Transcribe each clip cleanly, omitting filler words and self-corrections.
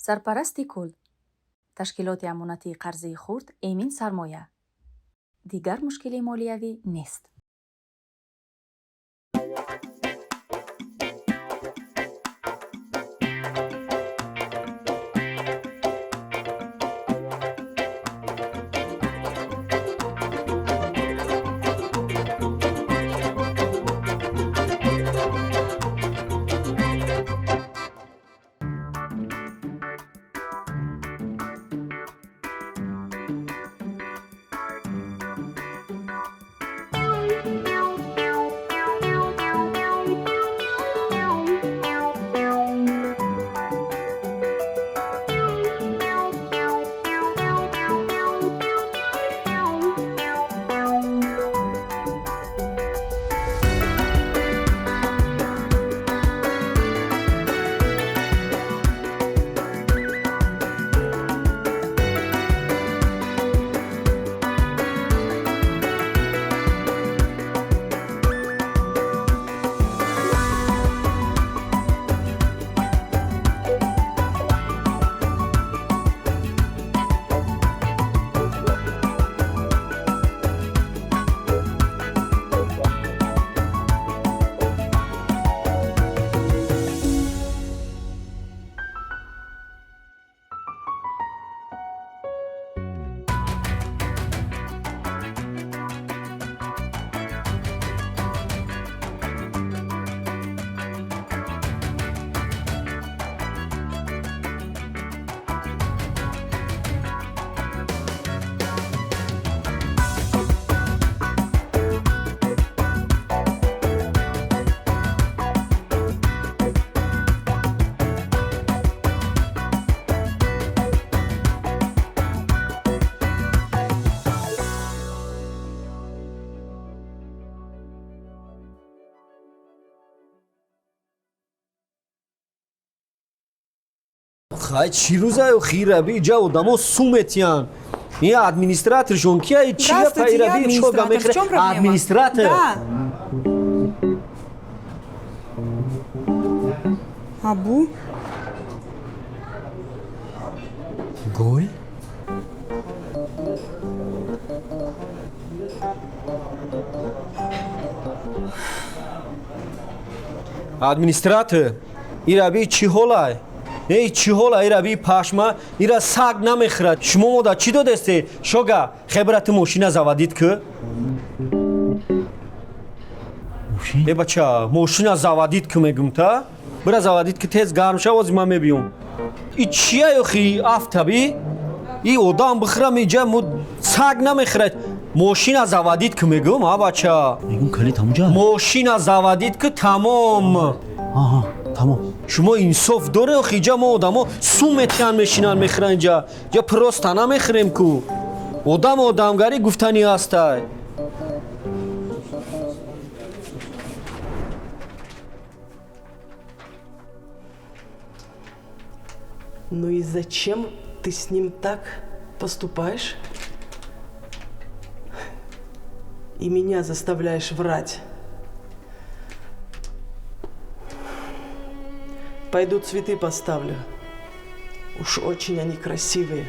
Сарпарасти кулл ташкилоти амонатии қарзии хурд «Эмин Сармоя». Дигар мушкили молиявӣ нест. Хай, чӣ рӯзаю хираби иҷа одамо су метиҳанд. Ин администраторшон кия? Чӣ гапа ираби чога мехӯре администратор? Абу? Гой? Администратор, ираби чӣ ҳолай? Эй, чӣ ҳола ира би пашма ира саг намехӯрад. Шумо мода чӣ додесте? Шога, хебра, ту мошина заводить кӣ. Э, бача, мошина заводить кӣ мегум та. Бира заводить кӣ, тез гарм шав, ози ман мебиём. И чия ёхи афтаби? И одам бихӯрам иҷа мо саг намехӯрад. Мошина заводить кӣ мегум, а бача. Мегум, калид ҳамуҷа. Мошина заводить кӣ, тамом. Аҳа, тамом. Шумо инсоф доре охи? Иҷа мо одамо су метиҳанд, мешинанд, мехӯранд иҷа. Ҷа просто намехӯрем ку. Одам одамгарӣ гуфтанӣ ҳастай. Ну и зачем ты с ним так поступаешь? И меня заставляешь врать. Пойду цветы поставлю. Уж очень они красивые.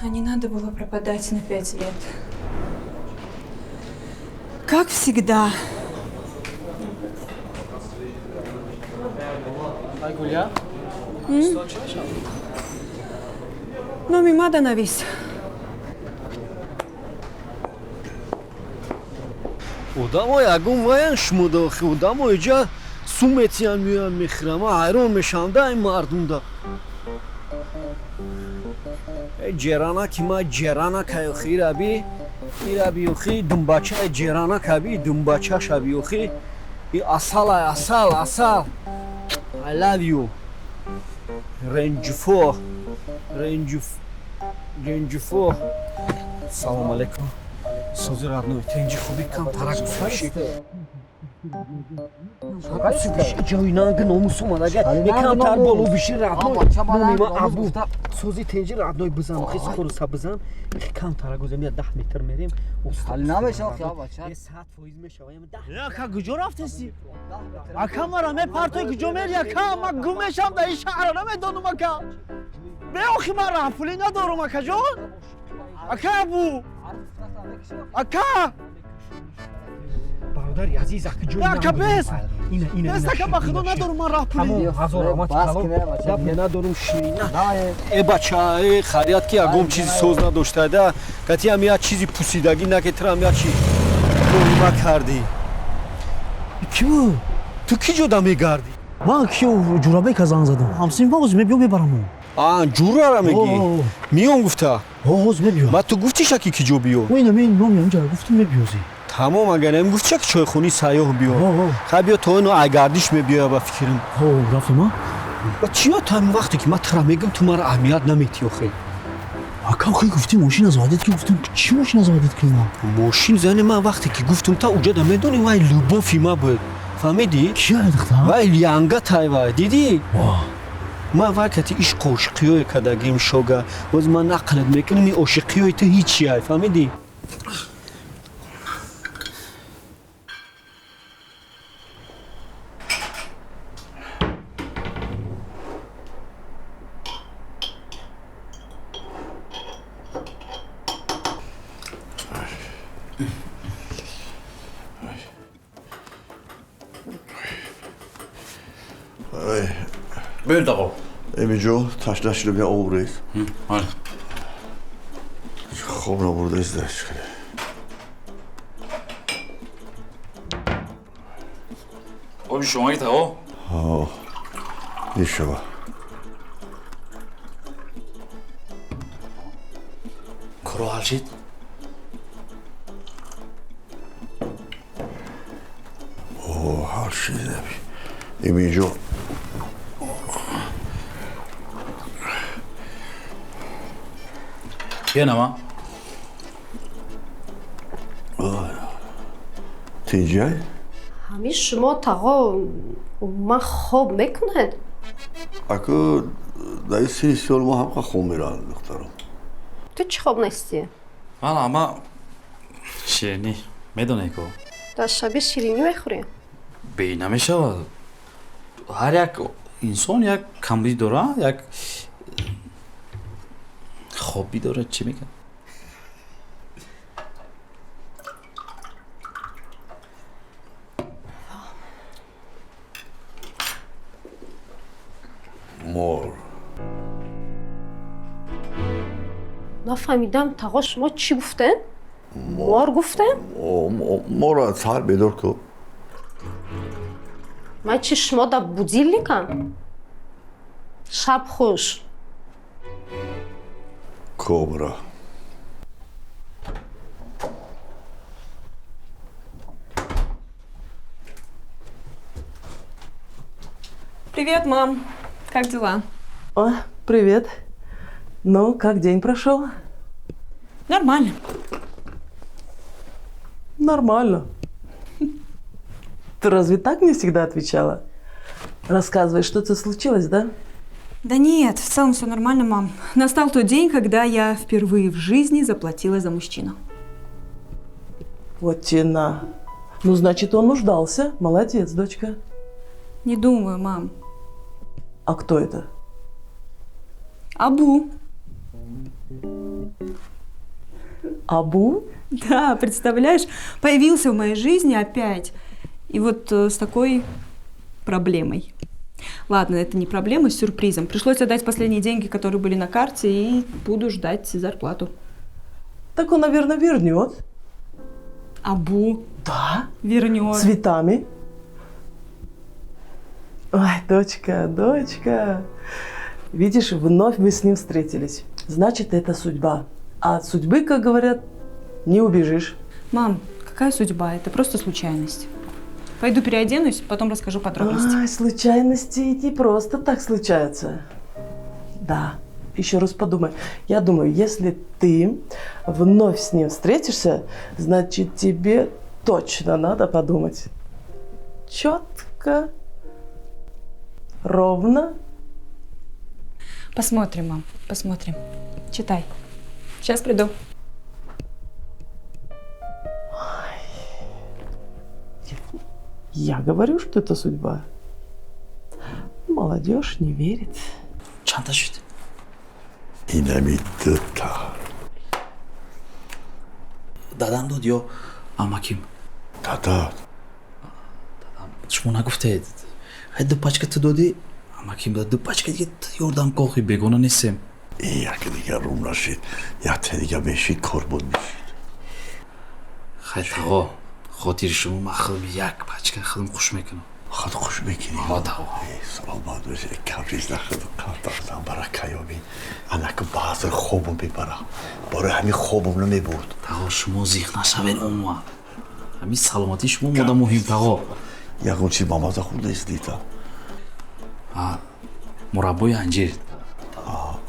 А не надо было пропадать на 5 лет. Как всегда. Айгуля? Номи мада навис. Одамо ягон ваян шумо дохи, одамо иҷа су метиҳанд, меоянд, мехӯрам. Ман ҳайрон мешавам да ин мардумда. Э, ҷеранаки ма ҷеранакай охи, ираби ираби охи, думбачаи ҷеранакаби, думбачашаби охи. И асалай, асал, асал. I love you. Ренҷфо, ренҷф, ренҷфо. Салом алейкум. Сози, родной, тенҷи, хуби? Кам тарак биши. Ҷои нанги номус омад, ага якамтар боло биши, родной. Номи ма Абу. Сози, тенҷи, родной, бизан, хис хоруса бизан. Камтара гузем, я 10 метр мерем. Ҳал намешава, хия бача. 100% мешава. Ка, куҷо рафтеси? Ака, мара мепартой, куҷо мери, ака? Ман гум мешавам дар ин шаҳра, намедонам, ака. Беохи, ман раҳпулӣ надорам, акаҷон. Ака Абу, ака. Бародари азиз, ака ҷои. Ака, бес. Ина, ина. Бес, ака, ба худо надорам ман раҳпулӣ. Ҳазор раҳмат, калон надорум, ширина. Э бача, э харият ки ягон чизи соз надоштада, кати ҳам як чизи пусидагӣ наке, тра ҳам як чи доима кардӣ. Ки буд? Ту ки ҷода мегардӣ? Ман ки Ҷурабека занг задам, ҳамсинф, ҳоз мебиём, мебарам. А, Ҷурара мегӣ? Миём гуфта? Ҳоз мебиём. Ма ту гуфтиша ки ки ҷо биё? Ина мен номи онҷа гуфтум, мебиёзи. Тамом, агар нем гуфтиша ки чойхонаи Сайёҳ биё. Хай, биё, то ино айгардиш мебиёя, ба фикрам. Рафтам, а? Ба чиё ту ҳамин вақте ки ман тура мегӯм, ту мара аҳамият наметиҳӣ, охе? Ака, хи гуфтӣ мошина заводить ки, гуфтам, чӣ мошина заводить кунам? Мошин зани ман вақте ки гуфтум, та уҷада медонӣ, вай любови ма буд, фаҳмидӣ? Кия духтар? Вай лянга тай, вай дидӣ, ман вай кати ишқу ошиқиёе кардагим шога. Боз ман нақлат мекунам, ин ошиқиёи ту ҳичиай, фаҳмидӣ? Бел тағо. Эмиҷо ташна шудам, я об рез. Ҳал. Хоб набурдаист даш. Оби шумои тағо? Ҳо. Мешава. Коро ҳал шид? О, ҳал шид. Эмиҷо. Бенама. Тинҷай? Ҳамин шумо тағо умуман хоб мекунед? Аку дар ин сини сол мо ҳамқа хоб мераванд, духтаром. Ту чӣ хоб нестӣ? Ман ама ширинӣ медонӣ ко. Дар шаби ширинӣ мехӯрӣ? Бе намешавад. Ҳар як инсон як камбудӣ дора, як хобӣ дорад, чӣ мегӯяд? Мор. Нафаҳмидам тағо, шумо чӣ гуфтем? Мор гуфтем? Моро саҳар бедор ку. Ман чи шумо да будильникам? Шаб хуш. Кобра. Привет, мам. Как дела? О, привет. Ну, как день прошел? Нормально. Нормально. Ты разве так мне всегда отвечала? Рассказывай, что-то случилось, да? Да нет, в целом все нормально, мам. Настал тот день, когда я впервые в жизни заплатила за мужчину. Вот тена. Ну, значит, он нуждался. Молодец, дочка. Не думаю, мам. А кто это? Абу. Абу? Да, представляешь, появился в моей жизни опять. И вот с такой проблемой. Ладно, это не проблема, с сюрпризом. Пришлось отдать последние деньги, которые были на карте, и буду ждать зарплату. Так он, наверное, вернет. Абу. Да? Вернет. Цветами. Ой, дочка, дочка. Видишь, вновь мы с ним встретились. Значит, это судьба. А от судьбы, как говорят, не убежишь. Мам, какая судьба? Это просто случайность. Пойду переоденусь, потом расскажу подробности. Ай, случайности не просто так случаются. Да, еще раз подумай. Я думаю, если ты вновь с ним встретишься, значит, тебе точно надо подумать. Четко, ровно. Посмотрим, мам, посмотрим. Читай. Сейчас приду. Я говорю, что это судьба. Молодежь не верит. Чандта шуд? Инами дута. Дадам дод ё амаким? Дадат. Шумо нагуфтед. Ҳай, ду пачка ту додӣ, амаким дод ду пачка дига, ёрдам кохи, бегона нестем. Яке дигар рум нашид, якте дига мешид, кор буд мешид. Хай, тағо, хотири шумо ман худам як пачка худам хуш мекунам. Худ хуш мекунӣ? Ҳо, тағо. Саломат бошӣ, кабриз нахӯрд, қалтақсан барака ёбӣ. Анаку баъзе хобум мебара, барои ҳамин хобум намебурд. Тағо, шумо зиқ нашавед умуман. Ҳамин саломатии шумо мода муҳим, тағо. Ягон чиз ба маза хӯрдаист дита? Мураббои анҷир.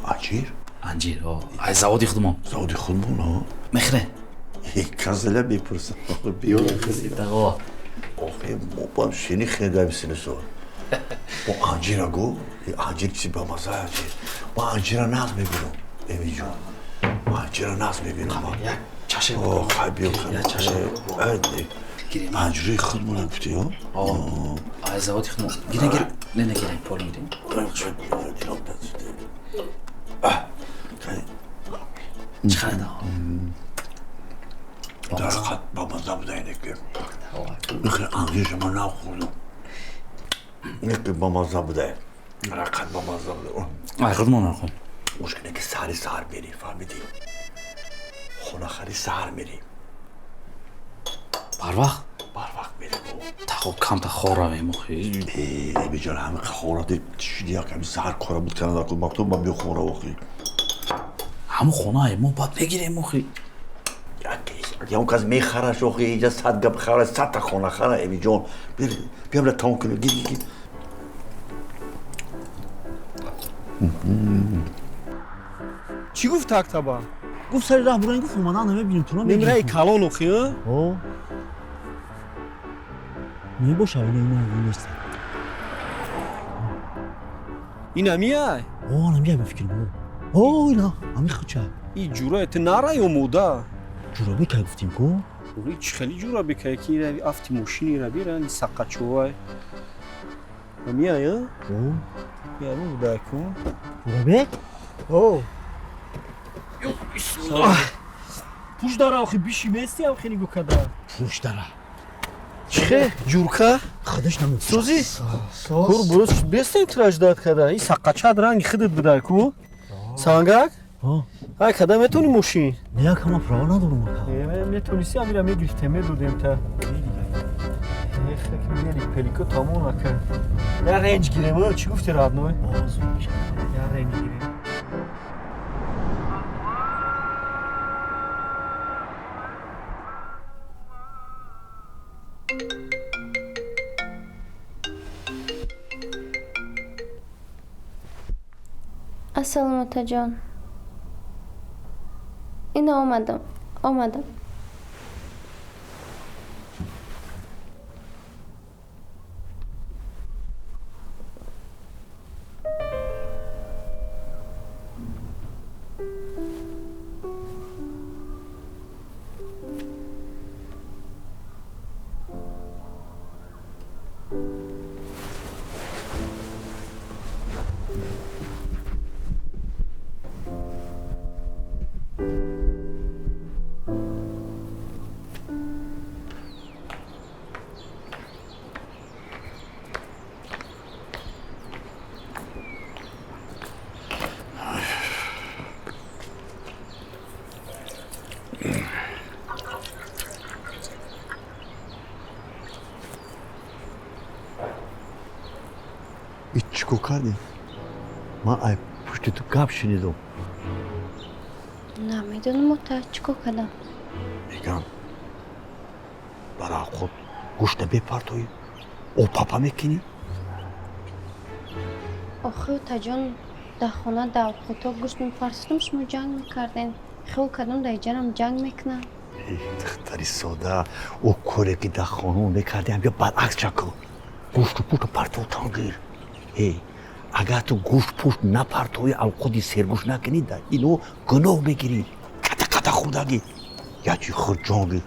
Анҷир? Анҷир, аз заводи худмон. Заводи худмон? Мехӯре? Казаля мепурсам. Биё. Тағо. Охе, мо бам шини хедаем сини сол. Мо анҷира гу, анҷир чизи ба маза анҷир. Ма анҷира нағз мебинам, Эмиҷон. Ма анҷира нағз мебинам. Як чаше. О, хай, биё. Як чаше. Анҷири худмона гуфти, ё? Аз заводи худмон. Гирен, гирен. Не, не, гирен, пол мегирем. Чӣ харида? Дарқат ба маза буда инеки. Нихе анҷирша ман нахӯрдам. Неки ба маза буда. Рақат ба маза буда. Ай худмон нахӯр. Мушкиле ки саҳари саҳар мерӣ, фаҳмидӣ? Хонахари саҳар мерӣ. Барвақт? Барвақт мерем. Тағо, камта хор равем охи. Э, беҷон, ҳами хора шиди, як ҳами саҳар кора буд кана дар мактуб, ман биё хора охи. Ҳамун хонае мо баъд мегирем охи. Ягон кас мехараш охи, инҷа 100 гап хара, 100-та хона хара, Эмиҷон. Биям ла тамом кунем, гир, гир. Чӣ гуфт тактаба? Гуфт, сари раҳ буран, гуфт, омадан намебинем, туна. Немраи калон охи? О. Мебоша, ина, ина, нест. Ин амиай? О, намиай, ба фикрам. О, ина, ами хуча. И ҷура ту нарай омода. Ҷурабе кай гуфтем ку? Ури чӣ хели ҷурабе кай, ки ира афти мошинира биран саққачовай. Амиай, а? О. Яру буда ку. Ҷурабек? О. Пуш дара охи, биши мести ам хели гукада. Пуш дара. Чихе, ҷурка? Худаш намуд. Сӯзи? Кур бурус бестем траждат када. Ин саққачат ранги худат буда ку. Сангак? Ай када метони мошин? Не, як ҳама права надорам ака. Метониси, амира мегирифтем, медодем та. Ехе, пелико тамом ака. Я ренҷ гирем, чӣ гуфти, родной? Я ренҷ гирем. Ассалому, отаҷон. Ина омадам, омадам. Чӣ кор кардӣ? Ман ай пушти ту гап шунидам. Намедонам, ота, чӣ кор кардам. Мегам, дар авқот гӯшта бепартоӣ, опапа мекунӣ? Охи, отаҷон, дар хона дар авқотҳо гӯшт мепартидам, шумо ҷанг мекардем. Хиёл кардам, дар иҷарам ҷанг мекунам. Духтари сода, ӯ коре ки дар хона мекардем, бия баръакс чаку. Гӯшту пушту партотан гир. Э, агар ту гӯшт пушт напартоӣ, авқоти сергӯшт накунӣ, дар ино гуноҳ мегирӣ. Ката ката хӯрдагӣ. Ячи хӯр, ҷон гир.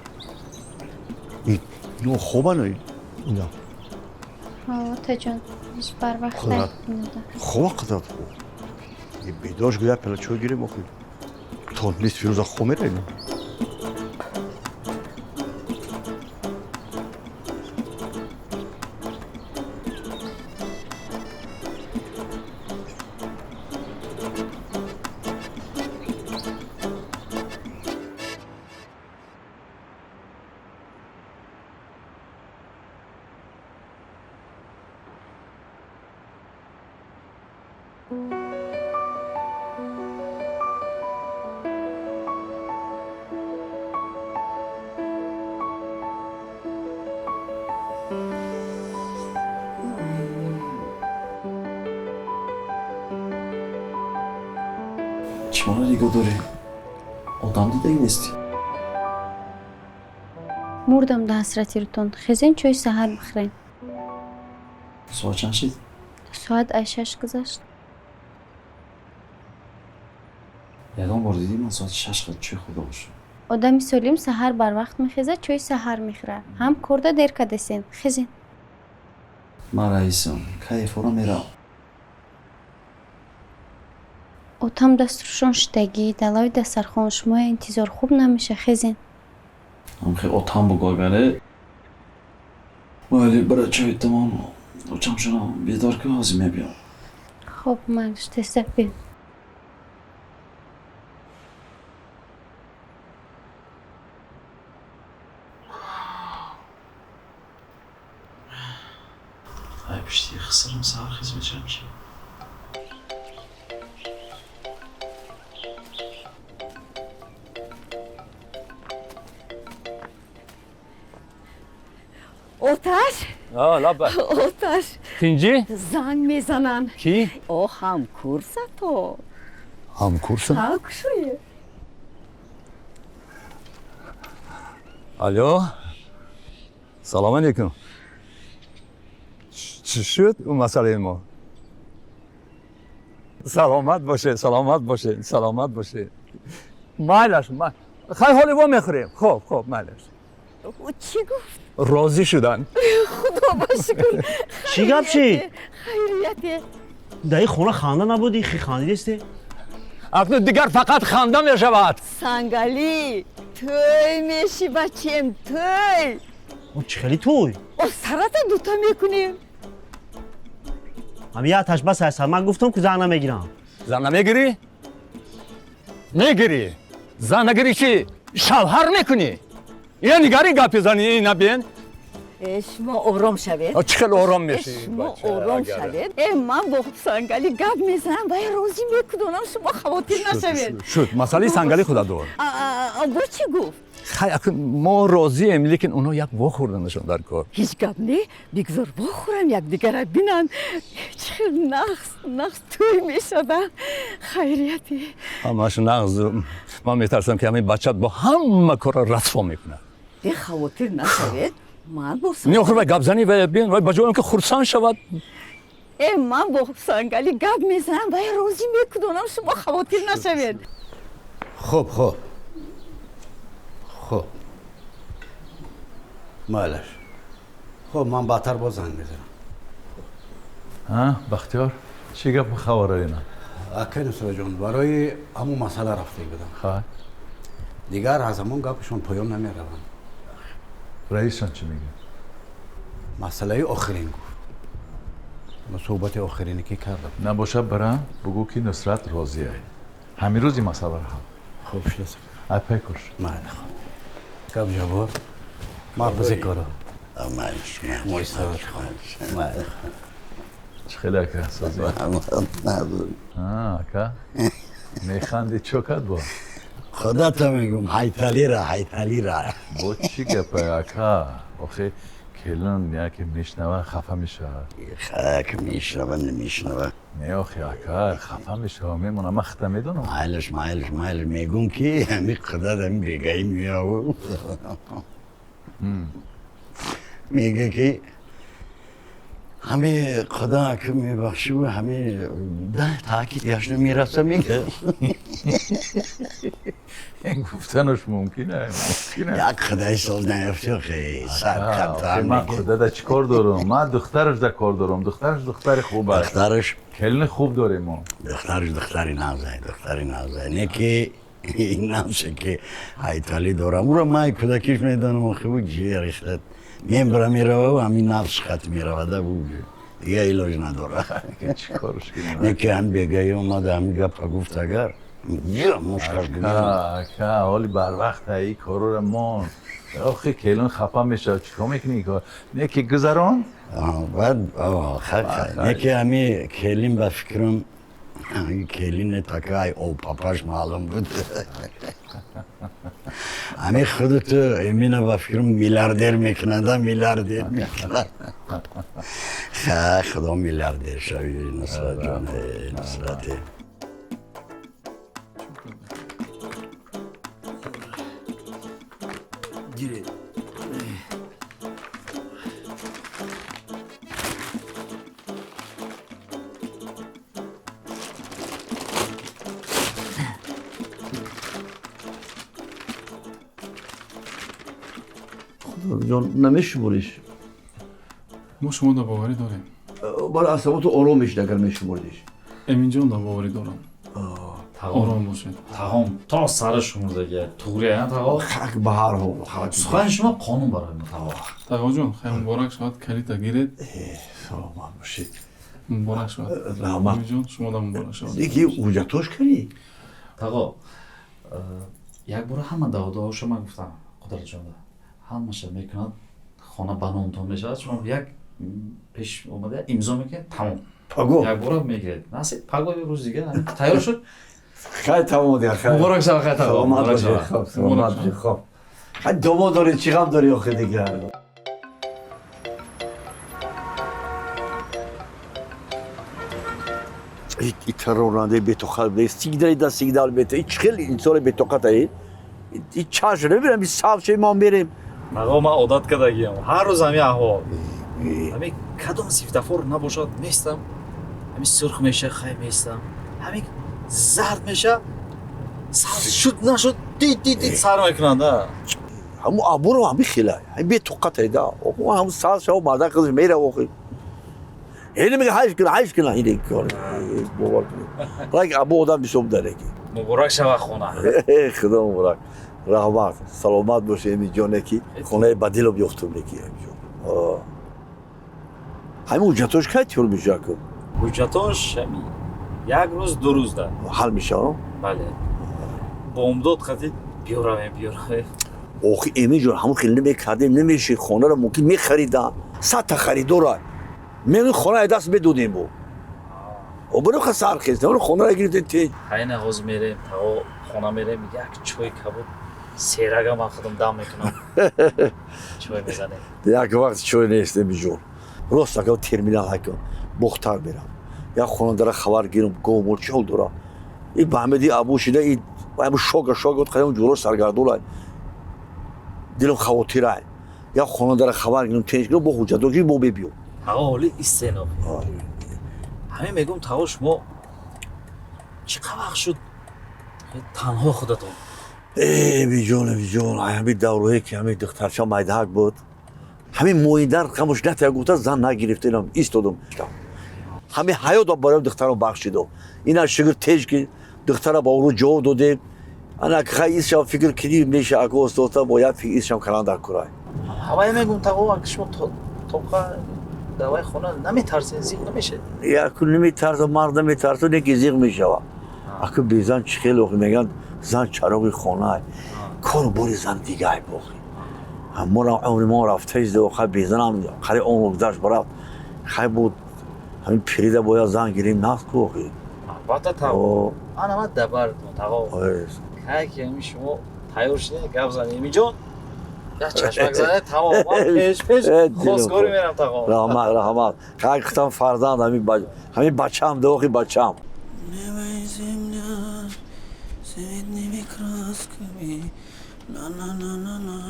Ино хобан ина. Отаҷон, иш барвақт. Қудрат. Хова қудрат. Бедор гӯя пела чой гирем охи. То нисфи рӯза хоб меравем. Чиморо нигоҳ дорӣ? Одам дидаги нестӣ? Мурдам да ҳасрати рӯтон. Хезен, чойи саҳар бихӯрем. Соат чанд шид? Соат ай 6 гузашт. Ягон бор дидӣ ман соати 6 қад чой хӯрда бошам? Одами солим саҳар барвақт мехезад, чойи саҳар мехӯрад. Ҳам корда дер кардесен. Хезен. Ман раисам, кай фора меравам. Отам дастрӯшон шидагӣ, далави дастархон, шумоя интизор. Хуб намеша, хезен. Ҳамхе отам бугӯ агаре. Майли, бара чой тамом. Очамшонам бедор ку, ҳозир мебиём. Хоб, малиш, тезтар биё. Ай пишти хисрам саҳархез мешавам чи? Оташ? Лаббай. Оташ. Тинҷӣ? Занг мезананд. Кӣ? О, ҳамкурсато. Ҳамкурсам? Ҳа, кушои. Алло. Салом алейкум. Чӣ шуд ӯ масъалаи мо? Саломат бошед, саломат бошед, саломат бошед. Майлаш, хай ҳоли во мехӯрем. Хоб, хоб, майлаш. Чӣ гуфт? Розӣ шуданд. Худо ба шукр. Чӣ гап чӣ? Хайрияте. Дар ин хона ханда набуди, хи хандидесте? Акнун дигар фақат ханда мешавад. Сангалӣ, тӯй меши бачем, тӯй. О, чӣ хели тӯй? О, сарата дута мекунем. Ҳам як аташ бас аст, ман гуфтам ки зан намегирам. Зан намегирӣ? Мегирӣ. Зан нагирӣ чӣ? Шавҳар мекунӣ. Я нигари гапи зани ина бин. Шумо ором шавед. Чӣ хел ором мешӣ? Шумо ором шавед. Ман бо Сангалӣ гап мезанам ва розӣ мекунонам, шумо хавотир нашавед. Шуд, масъалаи Сангалӣ худа дор. Бо чӣ гуфт? Хай, акун мо розием, лекин онҳо як вохӯрданашон дар кор. Ҳеҷ гап не, бигзор вохӯрам, якдигара бинанд. Чӣ хел нағз, нағз тӯй мешавад. Хайрияте. Ҳамаш нағз. Ман метарсам ки ҳамин бачат бо ҳама корро расво мекунад. Бехавотир нашавед. Ман бо Не, охир вай гапзанӣ вай бин, вай ба ҷои он ки хурсанд шавад. Ман бо Сангалӣ гап мезанам вай розӣ мекунонам, шумо хавотир нашавед. Хуб, хуб. Хуб. Майлаш. Хуб, ман баъдтар боз занг мезанам. Бахтиёр, чӣ гапу хабаро ина? Акай Нусратҷон, барои ҳамун масъала рафтаг будам. Хай. Дигар аз ҳамон гапашон поён намераванд. Раисшон чӣ мегӯяд? Масъалаи охирин гуфт. Ма суҳбати охирине ки кардам. Набошад барам, бугӯ ки Нусрат розия. Ҳамин рӯз ин масъаларо ҳал. Хуб шудааст. Ай пай кор шуд. Майли, хуб. Гап ҷабор. Марбази коро. Чӣ хеле ака созӣ? Ака механди чо кард бо? Худата мегум, ҳайталира, ҳайталира. Бо чӣ гапа ака? Охе келин яке мешнава хафа мешавад. Хак мешнава, намешнава. Не охе ака, хафа мешава, мемонам, ман худам медонам. Майлаш, майлаш, майлаш, мегум ки ҳами қадар ҳами бегаӣ меяву. Мега ки Ҳами худо ки мебахшиву ҳами да таъкид гашта мераса мега. Гуфтанаш мумкин мумкин. Як худаи сол наёфти охи сар хата. Ман худада чӣ кор дорам? Ман духтараш да кор дорам. Духтараш духтари хуб аст. Духтараш келини хуб дорем мо. Духтараш духтари нағзай, духтари нағзай. Не ки ин ки ҳайталӣ дорам. Уро ман кӯдакиш медонам охи ӯ ҷерихт. Мембра мерава, ҳамин нафс хат меравада ӯ. Дига илоҷ надора. Чӣ корш кунем? Не ки ҳам бегаи омада ҳамин гапа гуфт агар мушкаш. Ака, ҳоли барвақт ай корора мон. Охи келин хафа мешавад, чикор мекунӣ кор? Не ки гузарон? Баъд не ки ҳами келин ба фикрам келине така ай папаш маълум буд. Ҳами худату эмина ба фикрам миллиардер мекунада, миллиардер мекунад. Ха, худо миллиардер шави Нусрат ҷон, Нусрате. Гиред. Худоҷон, намешумориш? Мо шумо да боварӣ дорем. Бара асаботу ором мешид, агар мешумордиш. Эминҷон да боварӣ дорам. Ором бошед. Тағом то сари шумурдага туғри а тағо? Хак ба ҳар ҳол. Сухани шумо қонун барои мо тағо. Тағоҷон, хай муборак шавад, калита гиред. Саломат бошед. Муборак шавад. Раҳмат. Эминҷон, шумо да муборак шавад. Ки ҳуҷҷатош кардӣ? Тағо, як бора ҳама даъводаҳоша ман гуфтам Қудратҷонда. Ҳамаша мекунад, хона ба номтон мешавад, шумо як пеш омада имзо мекунед, тамом. Паго. Як бора мегиред. Насиб паго рӯз дига тайёр шуд. Хай тамом дигар хай. Муборак шавад хай тағо. Саломат бошед. Хоб, саломат бошед. Хоб. Хай домо дорӣ, чӣ ғам дорӣ охи дигар? И ронандаи бетоқат буда, сигнали да сигнал мета. И чӣ хел инсони бетоқат ай? И чашм намебинам, и сабз шуд, мо мерем. Тағо, ман одат кардагиам. Ҳар рӯз ҳамин аҳвол. Ҳамин кадом светофор набошад, местам. Ҳамин сурх меша, хай местам. Ҳамин зард меша, сабз шуд нашуд, дид дид дид сар мекунанд. Ҳамун абуро ҳамин хела. Ҳамин бетоқат ай да. Ҳамун сабз шава, мардак қизиш мерава охи. Ҳеле мега ҳайф кунам, ҳайф кунам. Ин кор бовар кунед. Лайк абу одам бисёр буда леки. Муборак шава хона. Худо муборак. Раҳмат. Саломат бошед Эминҷон, ки хонаи ба дилам ёфтум леки Эминҷон. Ҳамин ҳуҷҷатош кай тиёр мешавад ку? Ҳуҷҷатош ҳамин як рӯз ду рӯз да. Ҳал мешавад? Бале. Бомдод қатӣ биёравем, биёравем. Охи Эминҷон, ҳамон хел намекардем, намешид, хонаро мумкин мехаридам. 100 та харидора. Меги хона даст медодем бо. Обиро сар хестем, хонаро гирифтем тинч. Хайна ҳозир мерем, тағо хона мерем, як чой кабуд серага ман худам дам мекунам. Чой мезанем. Як вақт чой нест Эминҷон. Рост агар терминал ҳакам, Бохтар мерам. Як хонадара хабар гирам, говмол чӣ ҳол дора. И ба ҳамеди абу шида, и ҳамун шога шога қадам ҷуро саргардонай. Дилам хавотирай. Як хонадара хабар гирам, тинч гирам, бо ҳуҷҷатоки бо мебиём. Тағо, ҳоли истен охи. Ҳамин мегӯм тағо, шумо чӣ қа вақт шуд танҳо худатон? Эминҷон, Эминҷон, ҳамин даврое ки ҳамин духтарча майдаҳак буд, ҳамин моиндар қамош натая гуфта зан нагирифта, инам истодум. Ҳамин ҳаётам барои духтарам бахшидум. Ина шукр теж ки духтара ба уру ҷавоб додем. Ана хай исшам фикр кидӣ меша аку остота бо як фикр исшам калан дар курай. Ҳавае мегӯм тағо, агар шумо тоқа давай хона наметарсед, зиқ намешед? Яку наметарсам, мард наметарсам, неки зиқ мешавам. Аку безан чӣ хел охи мегӯянд, зан чароғи хонай. Кору бори зан дигай бохи. Мора умри мо рафта изда, хай безанам қари он гузашт барафт. Хай буд ҳамин пирида бояд зан гирим нафт ку охи. Албатта тағо. Ана ман дабартон тағо. Кай ки ҳамин шумо тайёр шудед, гап занед Эминҷон. Як чашмак занед, тамом. Ман пеш пеш хостгорӣ мерам тағо. Раҳмат, раҳмат. Хай гуфтам фарзанд ҳамин бачаам да охи бачаам. Небо и земля цветными красками, на-на-на-на-на,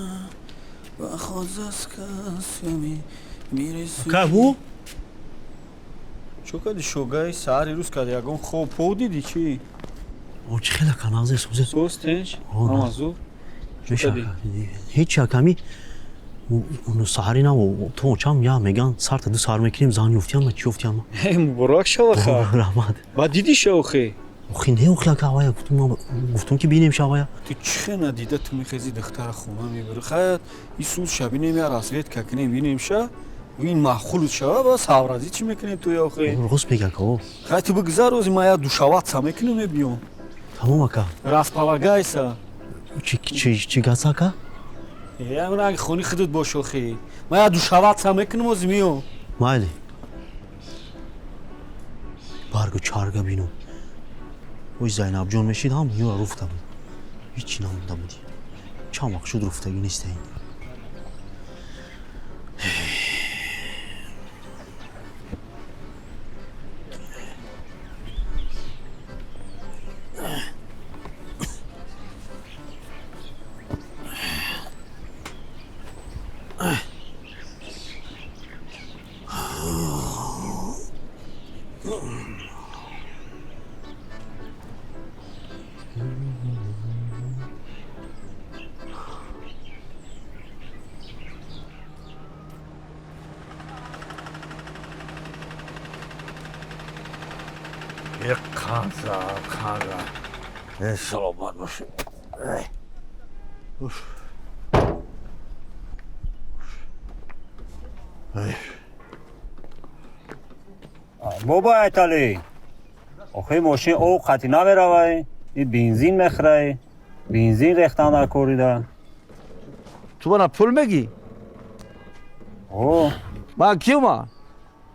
поход за сказками, в мире Кабу? Чо кади шогаи саҳари рӯз кади ягон хоб по дидӣ чӣ? О, чӣ хела каналзе созе. Соз тинч? Ҳамазур? Ҳеч яками саҳари на то чам я меган сарта ду сар мекунем зан ёфтиям ма чӣ ёфтиям. Муборак шава ха. Раҳмат. Ба дидӣ шавхе? Охи не охи ака авая гуфтум ки бинем шавая. Ту чӣ хе надида ту мехези духтара хона мебари? Хай исуз ша бинем я разведка кунем бинем ша. Ин маъқул шава ба савразӣ чӣ мекунем ту охи? Рост меги ака о. Хай ту бигзар рӯзи ма я душаватса мекунем мебиём. Тамом ака. Располагайся. Чӣ гаца ака? Ям ранг хони худат бош охи. Ма я душаватса мекунем ози миём. Майли. Баргу чарга бинум. Ой Зайнабҷон мешид ҳам ёра руфта буд. Ҳичи намонда буди. Чанд вақт шуд руфтагӣ неста ин. Саломат бошед. Бобо Айталӣ, охи мошин об қатъӣ намеравай, и бензин мехӯрай, бензин рехтан дар корида. Ту мана пул мегӣ? О, ман киюма?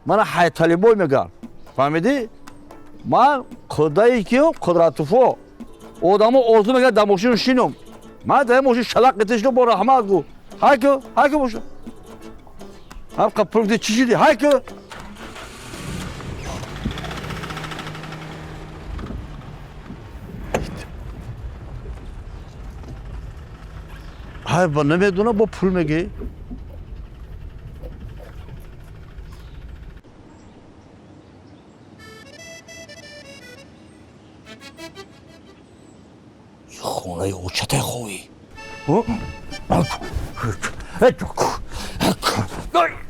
Мана Ҳайталибой мегӯям. Фаҳмидӣ? Ман худаи киюм? Қудратуфо. Одамо орзу мекунад дар мошину шинум. Ман дар мошин шалақ қитишну бо раҳмат гу. Ҳайку, ҳайку боша. Ҳамқа пул гуфти чӣ шудӣ? Ҳайку. Ҳай ба намедонам бо пул мегӣ? Хонаи очатай хоҳӣ.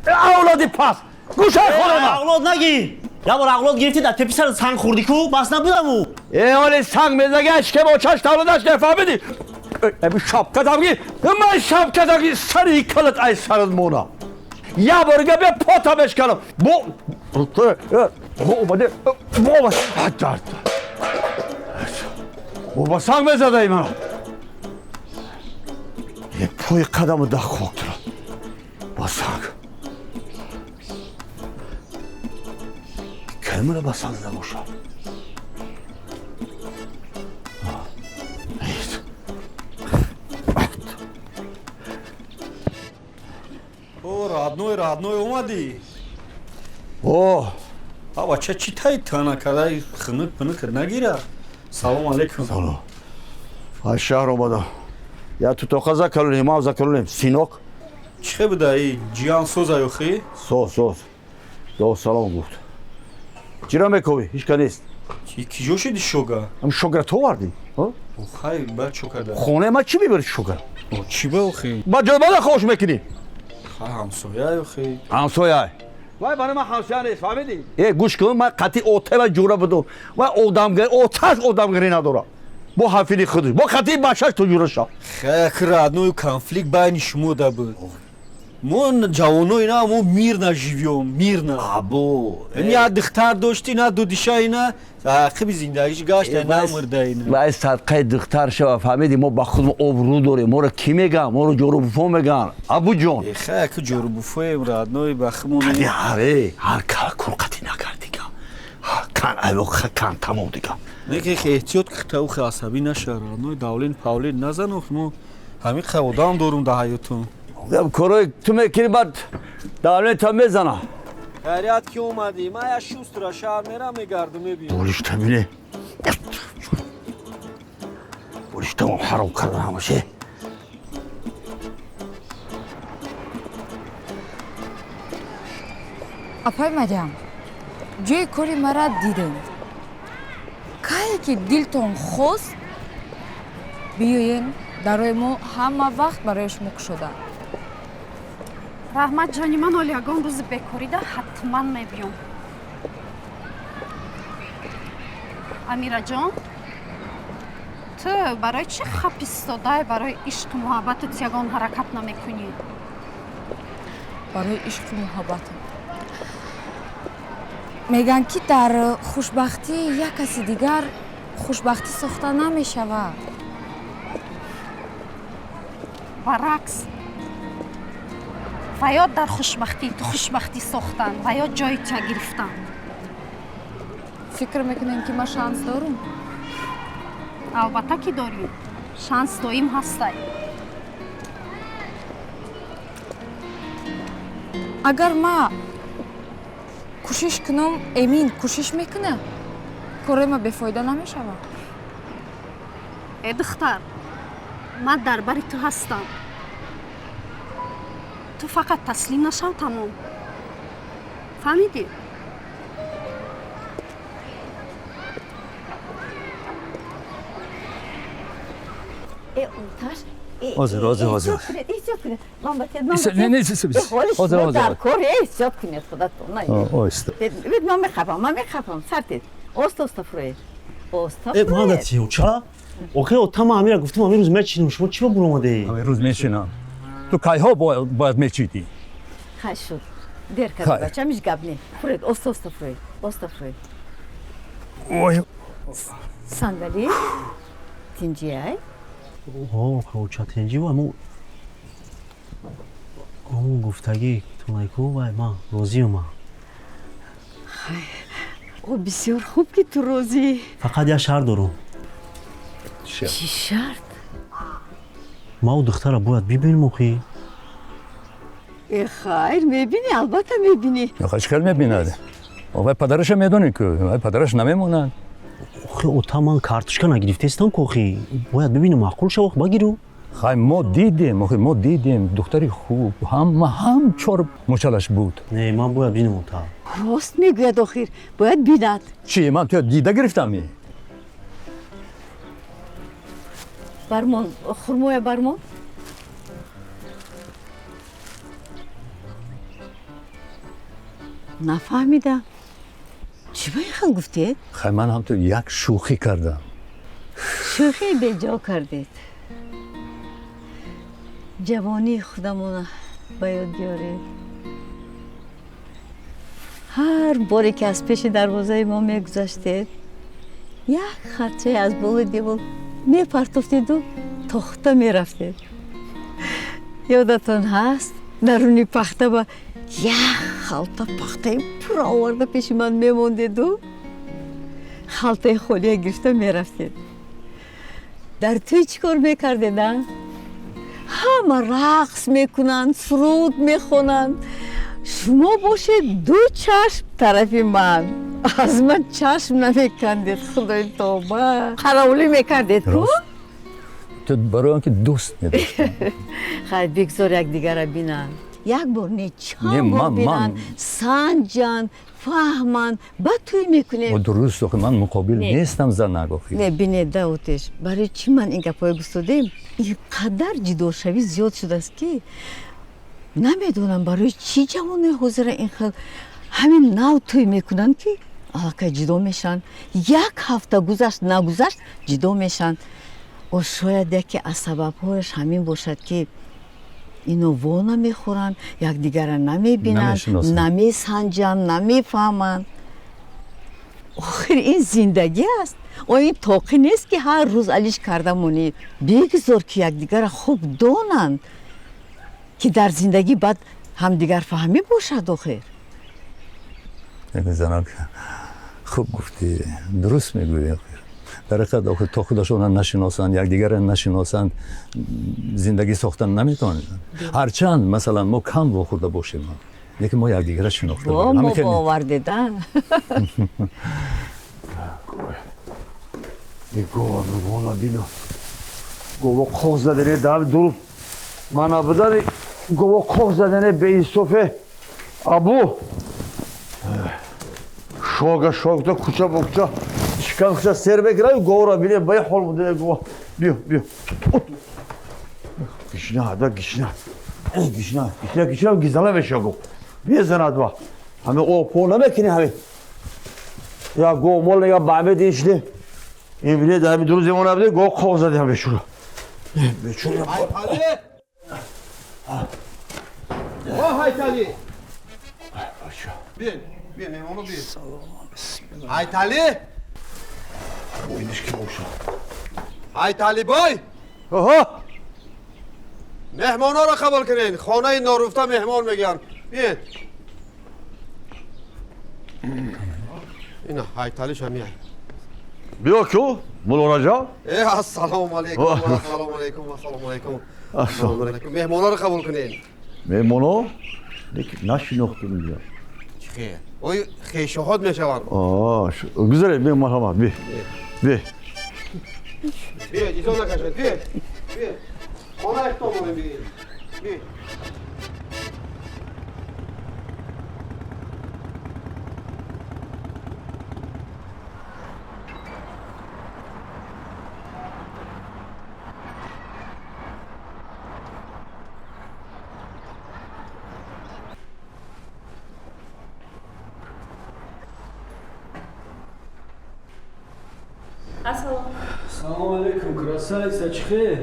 Авлоди пас! Гӯшаи хонама! Авлод нагир! Я бор авлод гирифтӣ дар тепи сарат санг хӯрдӣ ку? Бас набудаму? Э, оли санг мезаги, шикем очаш тавлодаш нефаҳмидӣ? Эби шапкатам ги, ман шапкатам ги, сари калат ай сарат мона. Я борга бия пота мешканам. Бо бо омаде, бо омаде. Бо санг мезадаи мана. Пои қадаму да хок тура. Ба санг. Кай мана ба санг зада бошад? О, родной, родной омадӣ. О, а бача чӣ таи тана кардаи хунук пунук нагира? Салом алейкум. Салом. Аз шаҳр омадам. Я тутоқа закалонем, ман закалонем. Синок. Чӣ хе буда и ҷиян соза ёхи? Соз, соз. До салом гуфт. Чиро мековӣ? Ҳеч ка нест. Киҷо шуди шога? Ам шогра ту овардӣ? Хай, баъд чо карда? Хонаи ман чӣ мебарӣ шогра? Чӣ ба охи? Ба ҷои мана хош мекунӣ? Хай, ҳамсоя охи. Ҳамсоя. Вай барои ман ҳамсоя нест, фаҳмидӣ? Э, гӯш кун, ман қатъи отай ва ҷура будум. Вай одамгарӣ, оташ одамгарӣ надорад. Бо ҳафили худаш, бо қатъи бачаш ту ҷура шав. Хай, родной конфликт байни шумо да буд. Мо ҷавоно ина, мо мирно живём, мирно. Або. Я духтар дошти, на дудиша ина, ақиби зиндагиш гашта, намурда ина. Вай садқаи духтар шава, фаҳмидӣ? Мо ба худ обрӯ дорем, моро кӣ мегӯянд? Моро ҷорубуфо мегӯянд. Абуҷон. Хай, ки ҷорубуфоем, родной, ба химон. Қади ҳаре, ҳар кал кур қади накард дига. Кан айво кан тамом дига. Неки эҳтиёт ки таухи асабӣ наша, родной, давлин павлин назан, ох мо ҳамин қа одам дорум дар ҳаётум. Корои ту мекунӣ, баъд давлета мезана. Хайрият ки омадӣ, ман я шустра шаҳр мерам, мегардум, мебиём. Болишта бине. Болиштамам ҳаром кардан ҳамаше. Апай Марьям, Ҷои кори мара дидем. Кае ки дилтон хост, биёен, дарои мо ҳама вақт барои шумо кушода. Раҳмат, ҷони ман, оли ягон рӯзи бекорида ҳатман мебиём. Амираҷон, ту барои чӣ хап истодай? Барои ишқу муҳаббатат ягон ҳаракат намекунӣ? Барои ишқу муҳаббатам мегӯянд, ки дар хушбахтии як каси дигар хушбахтӣ сохта намешавад. Баръакс, ва ё дар хушбахтии ту хушбахтӣ сохтан, ва ё ҷои туя гирифтан. Фикр мекунем, ки ман шанс дорум? Албатта, ки дорӣ, шанс доим ҳастай. Агар ман кӯшиш кунам, Эмин кӯшиш мекунад, кори ма бефоида намешавад? Э, духтар, ман дар бари ту ҳастам, ту фақат таслим нашав, тамом, фаҳмидӣ? Э, оташ. Ҳозир, ҳозир, ҳозир. Эҳтиёт кунед. Ман ба тед, ман Не, не, ҳозир, ҳозир. Дар кор эҳтиёт кунед худатон. Оҳиста. Бед, ман мехапам, ман мехапам. Сартед. Оста, оста фуроед. Оста. Э, ман дати, ча? Охе, ота, ман ҳамира гуфтам, ҳамин рӯз мечинам. Шумо чӣ ба буромадед? Ҳамин рӯз мечинам. Ту кайҳо бояд мечидӣ? Хай, шуд. Дер кард, бачам, ҳеҷ гап не. Фуроед, оста, оста фуроед. Оста фуроед. Ой. Сандалӣ тинҷиай? Оча, тинҷи ва мо ҳамон гуфтагӣ тунайку, вай, ман розиюм. О, бисёр хуб, ки ту розӣ. Фақат як шарт дорум. Чӣ шарт? Ма ӯ духтара бояд бибинем охи. Э, хайр, мебинӣ, албатта мебинӣ. Охи, чӣ хел мебинад? Вай падараша медонӣ ку, вай падараш намемонад. Охи, ота, ман карточка нагирифтаистам ку, охи, бояд бибинем, маъқул шава, багиру. Хай, мо дидем, охи, мо дидем, духтари хуб, ҳама ҳам чор мучалаш буд. Не, ман бояд бинам, ота. Рост мегӯяд, охир бояд бинад. Чӣ, ман туя дида гирифтам? Бармон, хурмоя бармон. Нафаҳмидам, чӣ ба ин хел гуфтед? Хай, ман ҳам ту як шӯхӣ кардам. Шӯхии беҷо кардед. Ҷавонии худамона ба ёд биёред. Ҳар боре ки аз пеши дарвозаи мо мегузаштед, як харчае аз болои девор мепартофтеду тохта мерафтед. Ёдатон ҳаст, даруни пахта ба як халта пахтаи пурра оварда пеши ман мемондеду халтаи холия гирифта мерафтед. Дар тӯй чӣ кор мекардед, а? Ҳама рақс мекунанд, суруд мехонанд, шумо бошед, ду чашм тарафи ман, аз ман чашм намекандед. Худои тоба, қаровулӣ мекардед ку. Ту барои он ки дӯст медоштам. Хайр, бигзор якдигарра бинанд, як бор не, чанд Не, бор ман бинанд, санҷанд, фаҳманд, баъд тӯй мекунем. О, дуруст, охи, ман муқобил Не. нестам занак, охи. Не, бинед, Даутеш, барои чӣ ман ин гапҳоя гуфтодем? Ин қадар ҷидошавӣ зиёд шудааст, ки намедонам барои чӣ ҷавонои ҳозира ин хел ҳамин нав тӯй мекунанд, ки аллакай ҷудо мешаванд. Як ҳафта гузашт, нагузашт, ҷудо мешаванд. О, шояд яке аз сабабҳояш ҳамин бошад, ки ино во намехӯранд, якдигарра намебинанд, Намешиносанд. Намесанҷанд, намефаҳманд. Охир ин зиндагӣ аст. О, ин тоқӣ нест, ки ҳар рӯз алиш карда монӣ. Бигзор, ки якдигарра хуб донанд, ки дар зиндагӣ баъд ҳамдигарфаҳмӣ бошад охир. Занак, хуб гуфтӣ, дуруст мегӯӣ. Охир дар ҳақиқат, охир то худашонро нашиносанд, якдигарро нашиносанд, зиндагӣ сохтан наметавонанд. Ҳарчанд, масалан, мо кам вохӯрда бошем, лекин мо якдигарро шинохта Во, будем. мо Ҳамин хел не? бовардед, а? Гова мегона бино. Гова қоқ задане дав дуруст. Мана бидани гова қоқ задане беинсофе. Абу. Шога шог куча ба куча шикам куча сер мекунам говро бинем ба ҳол монда гова. Биё биё. Гишна да гишна. Гишна гишна гишна гизала меша гов. Безанад ва. Ҳаме о пол намекунӣ ҳаме. Я гов мол я баме дишли. Ин биле дар ҳами дуруз имон абде гов қоғ зади ҳаме шуро. Бечора. О Ҳайталӣ. Биё, биё меҳмоно биё. Ҳайталӣ. Биниш ки боша. Ҳайталӣ бой. Оҳо. Меҳмонҳоро қабул кунед. Хонаи норуфта меҳмон мегӯянд. Биёед. Ина Ҳайталиш ҳам меяд. Биё ку Мулло Раҷаб. Э ассалому алайкум, ассалому алайкум, ассалому алайкум. Ассалому алайкум. Меҳмонҳоро қабул кунед. Меҳмоно? Лекин нашинохтум инҷо. Чӣ хел? Ой хешоҳот мешаванд. Гузаред, биё марҳамат, би. Би. Биёед, изо накашед, биёед. Биёед. Хонаи худтон монем бигиред. Биёед. Ассалом. Салом алейкум, красавица, чӣ хел?